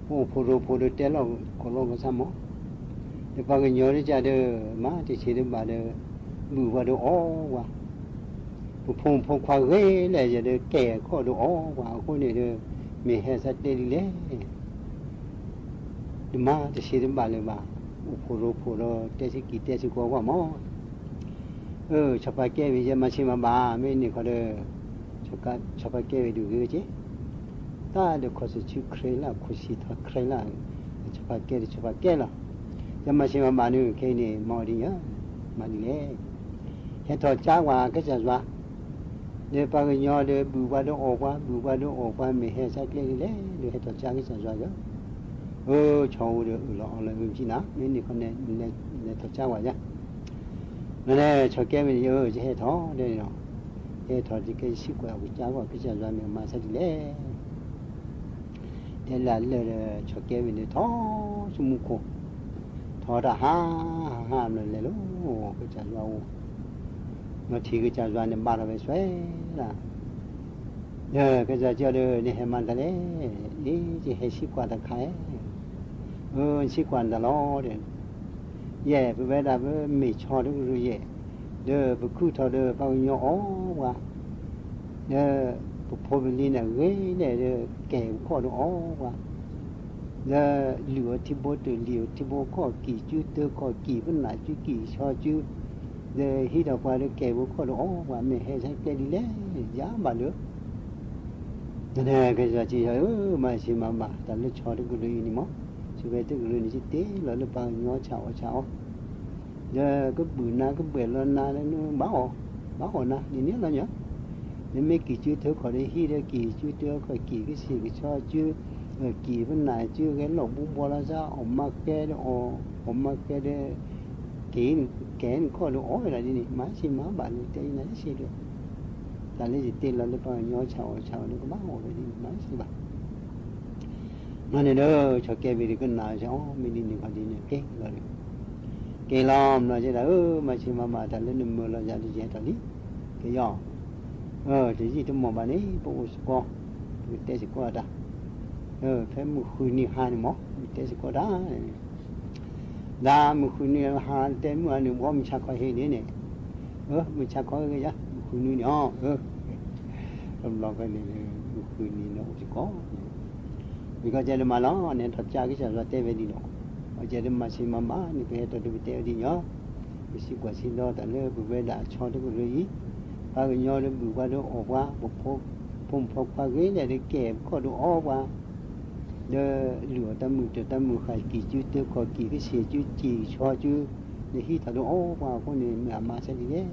ပအိၣ်ဖိရိဖိဒီးတဲလီၤကိးလီၤကစၢ်မး, ဒီးပှၤကညီဒ်ကဒီး မၤတဆံးတဘၣ်ဒီး ဘုၣ်ပှၤဒီးအီၣ်ပှၤ, ပဖိမုၣ်ဖိခွါဂ့ၤလဲၣ်ယၤဒီး ကဲခီၣ်ဒီးအီၣ်ပှၤအဃိန့ၣ်ဒီး မ့ၢ်ဟဲစၢ်တဲလံလဲၣ် တမၤတဆံးတဘၣ်လၢၤဘၣ်, အိၣ်ဖိရိဖိဒီးတဲဆံကံၤတဲဆံကီကွၢ်မး, အၢ ဆီဖါကဲဝံၤယဲမၤဆံးမၤဘၣ် မ့ၢ်န့ၣ်ခီဒီး ဆီဖါကဲဝံၤဒုးဂ့ၤဝဲက့ၤ, တၢ်ဒီးခီၣ်စူၤဆူခရံာ်လၢ် ခိၣ်ဆံၣ်ထီၣ်ခရံာ်လၢ်, ဆီဖါကဲဒီးဆီဖါကဲလီၤ. ယမၤဆံးမၤဘၣ်နုၤ ခဲအံၤန့ၣ်မၤအီၤဒ်ညါ, မၤဒ်လဲၣ်. ဟဲထီၣ်ကၠါဝဲကစၢ်ယွၤ, ဒီးပှၤကညီဒီးဘုၣ်ပှၤဒီးအီၣ်ပှၤ, ဘုၣ်ပှၤဒီးအီၣ်ပှၤ မ့ၢ်ဟဲဆါကျဲဒ်လဲၣ်, ဒီးဟဲထီၣ်ကၠါကစၢ်ယွၤဧၢ, အၢ ဆီအိၣ်ဒီးအုၣ်လီၤအီလီၤ မ့ၢ်ပစံးနၤ မ့ၢ်န့ၣ်ခီန့ၣ် လဲၤထီၣ်ကၠါဝဲယါ မ့ၢ်လဲၣ် ဆီကဲမ့ၢ်န့ၣ် ယဟဲထီၣ်ဒ်န့ၣ်လီၤ. ယဟဲထီၣ်ဒ်ကဲယစံးကွၢ်ကစၢ် ကစၢ်ယွၤမ့ၢ်မၤဆါဒ်လဲၣ်. တဲလၢလၢာ်ဒီး ဆီကဲမ့ၢ်န့ၣ် ထီၣ်ဆူမူခိၣ်, ထီၣ်တၢ်ဟါ ဟါမ့ၢ်လဲၤလီၤ ကစၢ်ယွၤအိၣ်, နီၢ်ထံၣ်ကစၢ်ယွၤန့ၣ် ဘၣ်ထီၣ်ဝဲစွဲဒၣ် ကစၢ်ယွၤဒီး နဟဲမၤတၢ်လဲၣ်, ဒ်ယဟဲစံးကွၢ်တၢ်ခါဧၢ, အၢ နစံးကွၢ်နတၢ်လီၤဒီး, ယဲၢ် ပဝဲဒၣ်ပမ့ၢ်ဆီတကရၢယဲၢ်, ဒီးပခုၣ်ထီၣ်ဒီးပှၤကညီအီၣ်ပှၤ, ဒီးပဖိပလံၤန့ၣ်ဂ့ၤလဲၣ်ဒီး ကဲပခီၣ်ဒီးအီၣ်ပှၤ လၢလုၢ်အီၤထံဘိတုၤလံၤအီၤထံဘိခီၣ် ကံၢ်ကၠူတၢခီၣ် ကံၢ်ပနၢ်ကၠူကံၢ်ဆီကၠူ, ဒီးဟံးထီၣ်ပှၤဒီးကဲပခီၣ်ဒီးအီၣ်ပှၤ မ့ၢ်ဟဲဆါကျဲဒ်လဲၣ် ယါဘၣ်လၢ ကစၢ်ယွၤဧၢ, မၤဆံးမၤဘၣ် တၢ်လၢဆီတကရၢအံၤန့ၣ်မး, ဆီဖါတကရၢန့ၣ် ယတ့လီၤလၢပှၤကညီဆၣ်အီၣ်ဆၣ်အီ, ဒီးကဘုၣ်နၤကဘှဲၣ်လီၤနၤလၢနဘၣ်အီၣ်, ဘၣ်အီၣ်နၤ ဒ်န့ၣ်လီၤညါ, နမ့ၢ်ကံၢ်ကၠူတၢခီၣ်ဒီးဟံးဒီးကံၢ်ကၠူတၢခီၣ် ကံၢ်ကဆံၣ်ကဆီကၠူ, ကံၢ်ပနၢ်ကၠူ ဂဲၤလီၢ်ဘူးဘီလီၤစါ အီၣ်မၤဃဲဒီးအီၣ်, အီၣ်မၤဃဲဒီး ကဲနခီၣ်ဒီးအီၣ်ဝဲဒၣ်ဒ်န့ၣ် မၤဆံးမၤဘၣ်န့ၣ် တဲနၤစ့ၢ်ကီး, တၢ်လၢယတ့လီၤလၢပှၤကညီဆၣ်အီၣ်ဆၣ်အီန့ၣ် ကဘၣ်အီၣ်ဝဲဒ်န့ၣ် မၤစံးဘၣ် မၤန့ၣ်ဒီး ဆီကဲဘ့ၣ်ဒုးကနၣ်အီၤ မ့ၢ်ဒ်န့ၣ်ခီဒ်န့ၣ် က့ၤလီၤဒီး, က့ၤလီၤ မနီၤကဲဒၣ်ဧၢ, မၤဆံးမၤဘၣ်တၢ်လၢနမၢလီၤယၤဒီးယဟဲထီၣ်လံ, ကယီ, တယံာ်တမီၢ်ဘၣ်န့ၣ် ပအိၣ်စ့ၢ်ကီး, ပကတဲစ့ၢ်ကီးတၢ်, ဖဲမုၢ်ဃုနံၤဟါန့ၣ်မး ပကတဲစ့ၢ်ကီးတၢ် ဒ်မုၢ်ဃုနံၤဟါတဲမုၢ်အနုၣ်ဘီမုၢ်ဆါခီဟ့ၣ်န့ၣ်န့ၣ်, မုၢ်ဆါခီဂ့ၤယါ မုၢ်ဃုနံၤန့ၣ်အီၤ, တဘျီဖဲန့ၣ် မုၢ်ဃုနံၤန့ၣ်အိၣ်စ့ၢ်ကီး, မ့ၢ်ကီၢ်ကဲဒၣ်မးလီၤ နထီၣ်ကၠါကစၢ်ယွၤတဲဝဲဒ်န့ၣ်, အကဲဒၣ်မၤဆံးမၤဘၣ်န့ၣ် ပဟဲထီၣ်ဒီးပတဲဝဲဒ်န့ၣ်, ပစံးကွၢ်စံးဒီးတၢ်လၢပဝဲဒၣ်ဆီတကရၢအံၤ, ပှၤကညီဒီးဘုၣ်ပှၤဒီးအီၣ်ပှၤ, ပဖိမုၣ်ဖိခွါဂ့ၤလဲၣ်ဒီးကဲပခီၣ်ဒီးအီၣ်ပှၤ ဒီးလုၢ်အီၣ်တၢ်မုာ်တၢ်တၢ်မုာ်ဃာ် ကံၢ်ကၠူတၢခီၣ် ကံၢ်ကဆံၣ်ကၠူ ကံၢ်ဆီကၠူ, ဒီးဟံးထီၣ်ဒီးအီၣ်ပှၤအဃိန့ၣ် မ့ၢ်အမၤဆါဒ်လဲၣ်,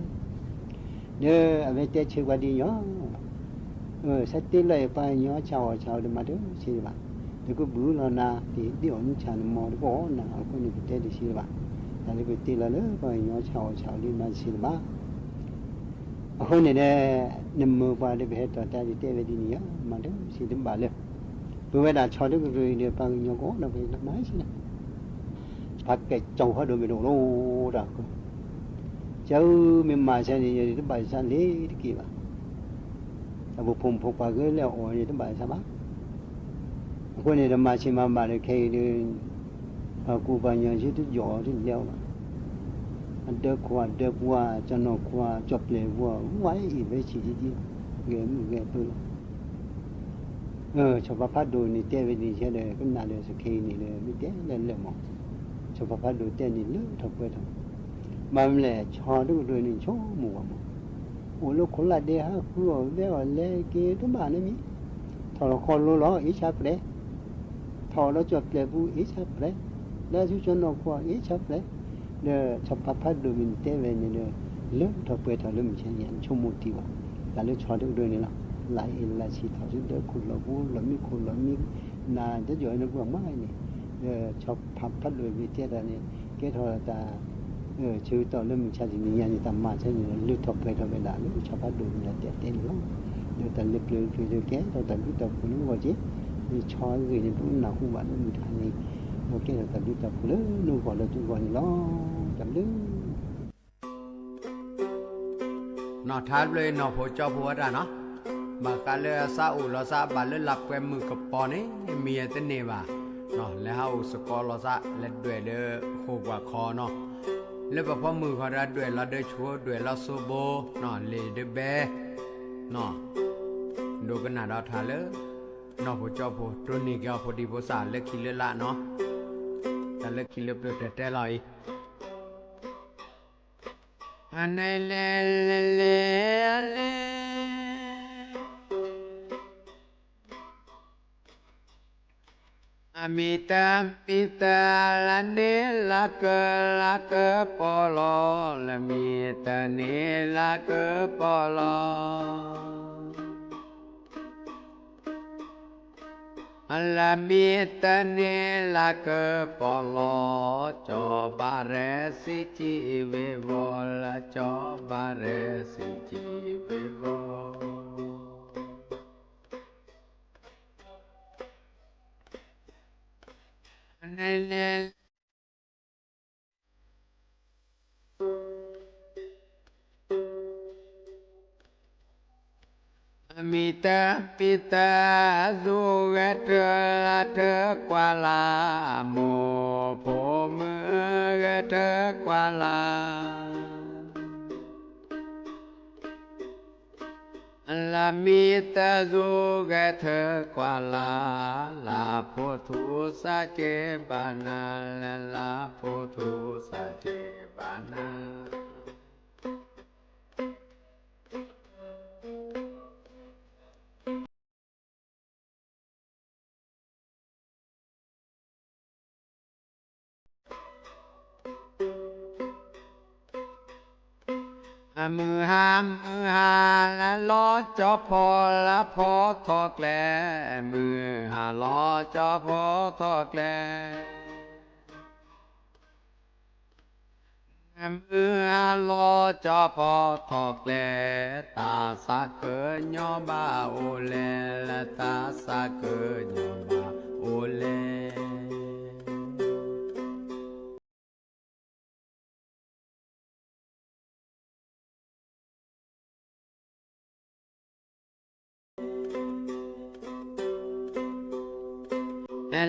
ဒီးအဝဲတဲဆၢကွၢ်ဒ်ညီ, ဆၢတဲလၢပှၤကညီဆၣ်အီၣ်ဆၣ်အီဒီးမၤတၢ်စ့ၢ်ဘၣ်, ဒီးကဘုၣ်လီၤနၤ ကဒ့အီၣ်မူဆၣ်နမီၤတဘီအီၣ်နၤ အဃိန့ၣ် ပတဲတစ့ၢ်ဘၣ်, တၢ်လၢပတဲလီၤလၢပှၤကညီဆၣ်အီၣ်ဆၣ်အီဒီးမၤတစ့ၢ်ဘၣ် အဃိန့ၣ်ဒီး နမၢပှၤဒီးပဟဲထီၣ်တၢ်ဒုးတဲဝဲဒ်န့ၣ်ဧါ, မၤတၢ်စ့ၢ်တဘၣ်လၢ ပဝဲဒၣ်ဆီတကရၢအံၤဒီးပှၤကညီကအိၣ်ဒီးပမၤစ့ၢ်လီၤ, ပှၤကဲကၠီၤဖးဒိၣ်မ့ၢ်တအိၣ်လီၤတၢ်အဃိ, ကၠီၤမ့ၢ်မၤဆါန့ၣ် ယတဘၣ်ယဆါလ့ၤတက့ၢ်ဘၣ်, အပဖိမုၣ်ဖိခွါဂ့ၤလဲၣ်အီၣ်န့ၣ် တဘၣ်ယဆါဘၣ် အဃိန့ၣ်ဒီးမၤဆံးမၤဘၣ်ဒီးခဲအံၤဒီး အကူပှၤကညီဆူတယီၣ်တလဲအီၤဘၣ်, အဒၢခိၣ်အဒၢပူၤ ကၠီၤနီၢ်ခိၣ်ကၠီၤပျဲၢ်ပူၤ ဝဲအံၤဝဲဆံးဒ်ဒ် ဂဲၤမုၢ်ဂဲၤပၢၤလီၤ, ဆီဖါဖးဒိၣ်န့ၣ်တဲဝဲန့ၣ် ယဲဒီးကနၣ်ဒီးစခဲအံၤန့ၣ်ဒီး မ့ၢ်တဲလၢလၢာ်မး, ဆီဖါဖးဒိၣ်တဲန့ၣ်လၢထီၣ်ပှဲၤထီၣ်, ဘၣ်မနုၤလဲၣ် ဆီတကရၢန့ၣ် ဆိကမိၣ်ဝဲမး အိၣ်လၢခိလးဒဲဟးဃုအီၣ်ဝဲအီၣ်လဲၤက့ၤတဘၣ်န့ၣ်မ့ၢ်, ထီၣ်လီၤဃီလိၤလီၤ အ့ၣ်ဆါပျဲၢ်, ထီၣ်လီၤကၠီၤပျဲၢ်ပူၤ အ့ၣ်ဆါပျဲၢ်, လၢဆူကၠီၤနီၢ်ခိၣ် အ့ၣ်ဆါပျဲၢ်, ဒီးဆီဖါဖးဒိၣ်မ့ၢ်တဲဝဲန့ၣ်ဒီး လၢထီၣ်ပှဲၤထီၣ်လၢမုၢ်ဆါန့ၣ် ဆိကမိၣ်တံၢ်ဘၣ်, တၢ်လၢဆီတကရၢန့ၣ်လီၤ, လၢအ့ၣ်လၢဆံးထီၣ်ဆူဒၢခိၣ်လီၤပူၤ လီၤမံခိၣ်လီၤမံ နၤတယီၣ်န့ၣ်ပှၤမၤန့ၣ်, ဒီးဆီဖါဖးဒိၣ်မ့ၢ်တဲတၢ်န့ၣ် ကဲထီၣ်တၢ် ဆၢကတီၢ်လၢမုၢ်ဆါတနံၤညါန့ၣ် တၢ်မၤဆါန့ၣ်ဒီး လၢထီၣ်ပှဲၤထီၣ်ဝဲဒၣ်လၢဆီဖါဒိၣ်မ့ၢ်ဒၣ်တဲတဲန့ၣ်လီၤ, ဒီးတၢ်လၢပျၢၤပျၢၤဒီးကဲထီၣ်တၢ်ဘျုးတၢ်ဖှိၣ်လၢဂီၢ်က့ၤ, ဒီးဆီအဂ့ၢ်န့ၣ် ပနၢ်ဟူဘၣ်လၢမုၢ်တဟါန့ၣ်, ဒီးကဲထီၣ်တၢ်ဘျုးတၢ်ဖှိၣ်လၢနဂီၢ်လၢသုဂီၢ်န့ၣ်လီၤ, တၢ်ဘျုး နီၢ်ထါဘျၢနီၢ်ဖိကၠီဖိဝဲဒၣ်နီၤ, ဘၣ်ဃးလၢအစးအိၣ်လီၤစးဘၣ်လၢလၢပှဲၤမုၢ်ကပီၤန့ၣ် မံၤအတန့ၢ်ဘၣ်, လဲၤဟးအိၣ်စ့ၢ်ကီးလီၤစး လဲၤဒွဲၣ်လၢဃိာ်ပှၤခီနီၤ, လၢပှၤဖီမုၢ်ဃီဒီးဒွဲၣ်လီၤဒၢဆိ ဒွဲၣ်လီၤစိဘိ, လ့ၣ်ဒၢဘဲ, ဒိကနၣ်ဒီးထါလၢ နီၢ်ဖိကၠီဖိ တိၢ်န့ၢ်က့ၤအီၤဖိဒံဖိသၣ်လၢခံလၢလာ်နီၤ, တၢ်လၢခံလၢပျၢၤတဲတဲလီၤအံၤ အန့ၣ်လဲၤလဲၤလဲၤလဲၤ မ့ၢ်တမ့ၢ်တၢ်လၢန့ၣ်လၢကလၢကပီၤလီၤ, လၢမ့ၢ်တၢ်န့ၣ်လၢကပီၤလီၤ. လၢမ့ၢ်တၢ်န့ၣ်လၢကပီၤလီၤ, ကၠီၤဘၣ်ရဲၣ်စံးကံဝ့ၤဝီၤ, လၢကၠီၤဘၣ်ရဲၣ်စံးကံဝ့ၤဝီၤ. မ့ၢ်တၢ်မ့ၢ်တၢ် သူဂဲၤထၢၣ်လၢထၢၣ်ကွၢ်လၢ်, မိၢ်ဖိမုၣ်ဂဲၤထၢၣ်ကွၢ်လၢ်. လၢမ့ၢ်တၢ်သူဂဲၤထၢၣ်ကွၢ်လၢ်, လၢဖိထူစးက့ၤဘၣ်နၤ, လၢလၢဖိထူစးက့ၤဘၣ်နၤ. မုၢ်ဟါ မုၢ်ဟါလၢလီၤကၠီဖီလၢဖီထီၣ်ကျဲ, မုၢ်ဟါလီၤကၠီဖီထီၣ်ကျဲ. မုၢ်ဟါလီၤကၠီဖီထီၣ်ကျဲ, တၢ်သးကညီၤဘၣ်အိၣ်လဲၣ်, လၢတၢ်သးကညီၤဘၣ်အိၣ်လဲၣ်. လီ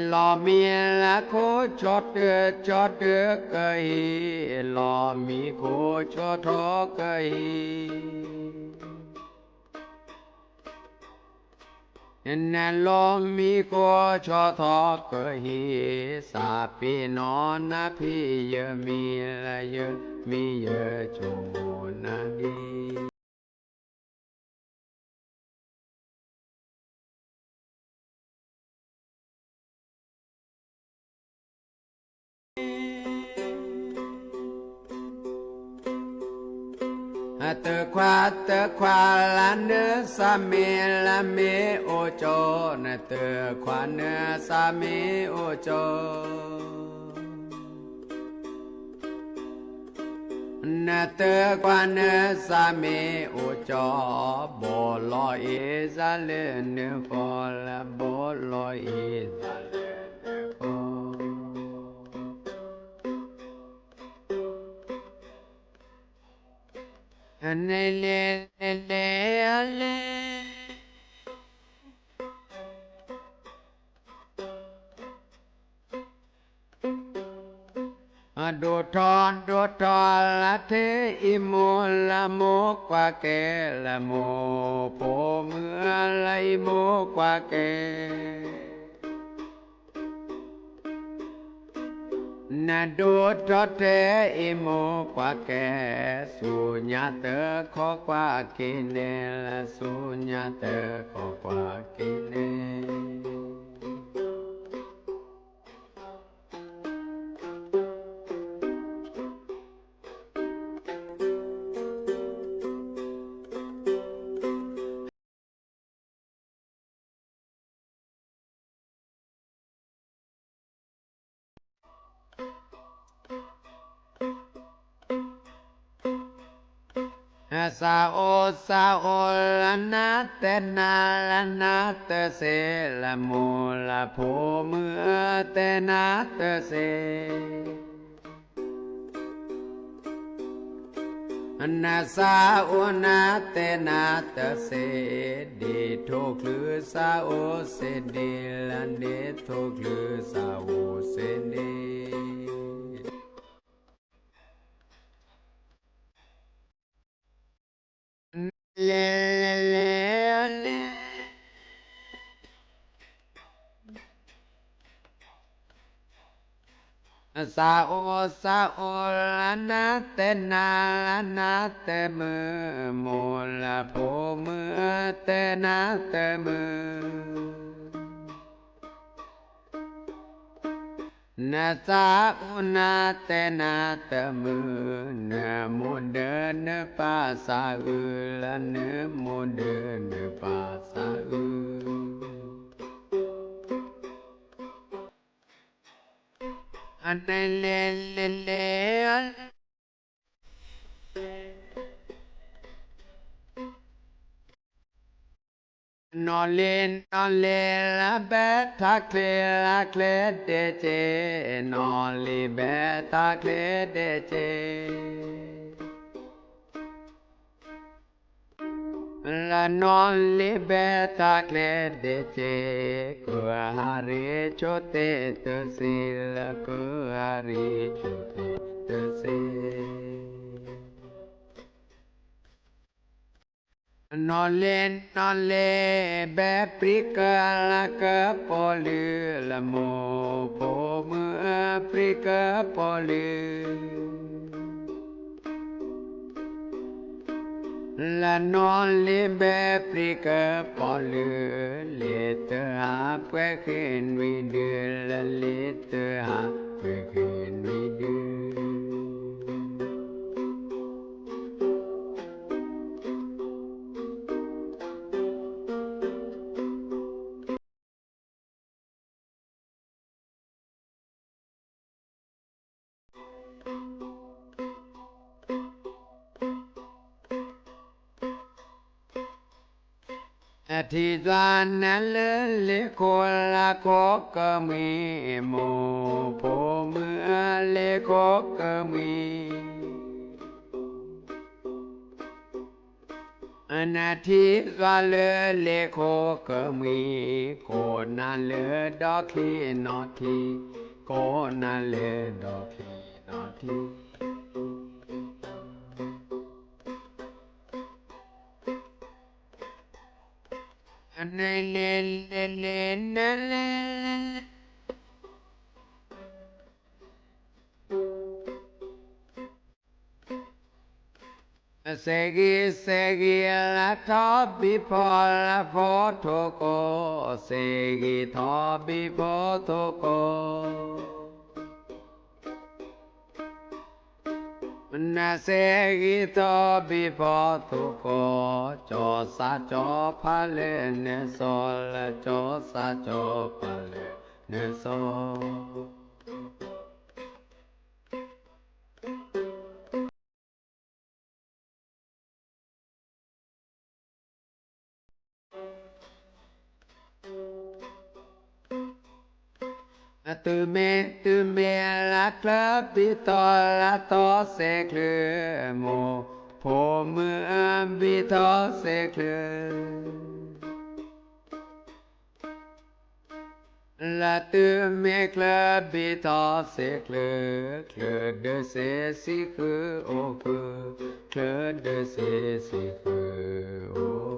ၤမံလၢခိၣ်ဆီတၢၢ် ဆီတၢၢ်ကဟံး, လီၤမံခိၣ်ဆီထီၣ်ကဟံး. နလီၤမံခိၣ်ဆီထီၣ်ကဟံး, သးပ့ၤနီၣ်နၤဖံးယမံၤလၢ ယမံၤယဆိကမိၣ်နၤလံ. တခွါတခွါလၢန သးမ့ၢ်လၢမ့ၢ်အိၣ်ကၠီ, နတခွါန သးမ့ၢ်အိၣ်ကၠီ. နတခွါန သးမ့ၢ်အိၣ်ကၠီ, ဘီလီၤအ့ၣ်စၢ်လၢနဃီလၢ ဘီလီၤအ့ၣ်စၢ်လၢနဃီ. လဲၤလဲၤလဲၤလဲၤ ဒိၣ်ထီၣ်ဒိၣ်ထီၣ်လၢထဲအံၤမိၢ်လၢမိၢ်ကွၢ်ကဲ, လၢမိၢ်ဖိမုၣ်လၢအံၤမိၢ်ကွၢ်ကဲ. နဒိၣ်ထီၣ်ထဲအံၤမိၢ်ကွၢ်ကဲ, ဆူညါတခီကွၢ်က့ၤန့ၣ်, လၢဆူညါတခီကွၢ်က့ၤန့ၣ်. သးအိၣ်သးအိၣ်လၢနၤတဲနၤလၢနၤတသ့, လၢမိၢ်လၢဖိမုၣ်တဲနၤတသ့. နသးအိၣ်နၤတဲနၤတသ့, ဒ်ထိၣ်ချုးသးအိၣ်သ့ဒ်လဲၣ်, ဒ်ထိၣ်ချုးသးအိၣ်သ့ဒ် လဲၤလဲၤလဲၤ သးအိၣ်သးအိၣ်လၢနၤတဲနၤလၢနၤတမုာ်, မိၢ်လၢဖိမုၣ်တဲနၤတမုာ်. နသးအိၣ်နၤတဲနၤတမုာ်, နမိၢ်ဒၢနပၢ်သးအုး, လၢနမိၢ်ဒၢနပၢ်သးအုး, အနလဲၤလဲၤလဲၤ နီၣ်လ့ၤနီၣ်လ့ၤလၢဘဲထးချ့လၢကျဲ ဒဲက့, နီၣ်လ့ၤဘဲထးချ့ဒဲက့, လၢနီၣ်လ့ၤဘဲထးချ့ဒဲက့, ကဟးရ့ၣ်ဆိတ့ၢ်တစ့, လၢကဟးရ့ၣ်ဆိတ့ၢ်တစ့ နီၣ်လ့ၤနီၣ်လ့ၤဘဲပြံကလၢကပီၤလုၢ်, လၢမိၢ်ဖိမုၢ်ပြံကပီၤလုၢ်, လၢနီၣ်လ့ၤဘဲပြံကပီၤလုၢ်, လ့ၤတဟးပှဲၤဃ့ၢ်နွံဒု, လၢလ့ၤတဟးပှဲၤဃ့ၢ်နွံဒု ထံၣ်သွါနၤလၢလ့ၣ်ခိၣ်လၢခိၣ်ကမှံ, မိၢ်ဖိမုၢ်လ့ၣ်ခိၣ်ကမှံ နထံၣ်သွါလၢလ့ၣ်ခိၣ်ကမှံ, ကိးနၤလၢဒီချံနီၣ်ထံ, ကိးနၤလၢဒီချံနီၣ်ထံ နလဲၤလဲၤလဲၤ နလဲၤလဲၤလဲၤ စဲဂံၢ်စဲဂံၢ်လၢထီဘံၣ်ဖီလၢဖိထိၣ်ကိး, စဲဂံၢ်ထီဘံၣ်ဖိထိၣ်ကိး နစဲဂံၢ်ထီဘံၣ်ဖိထိၣ်ကိး, ကၠီသးကၠီဖးလၢနစီၤ, လၢကၠီသးကၠီဖးလၢနစီၤ တုၤမ့ၢ်တုၤမ့ၢ်လၢချၢဘံၣ်ထီၣ်လၢထီၣ်စဲးချုး, မိၢ်ဖိမုၢ်ဘံၣ်ထီၣ်စဲးချုး လၢတုၤမ့ၢ်ချၢဘံၣ်ထီၣ်စဲးချုး, ချၢဒၢးစဲးစံးဃုာ်အိၣ်ဃုာ်, ချၢဒၢးစဲးစံးဃုာ်အိၣ်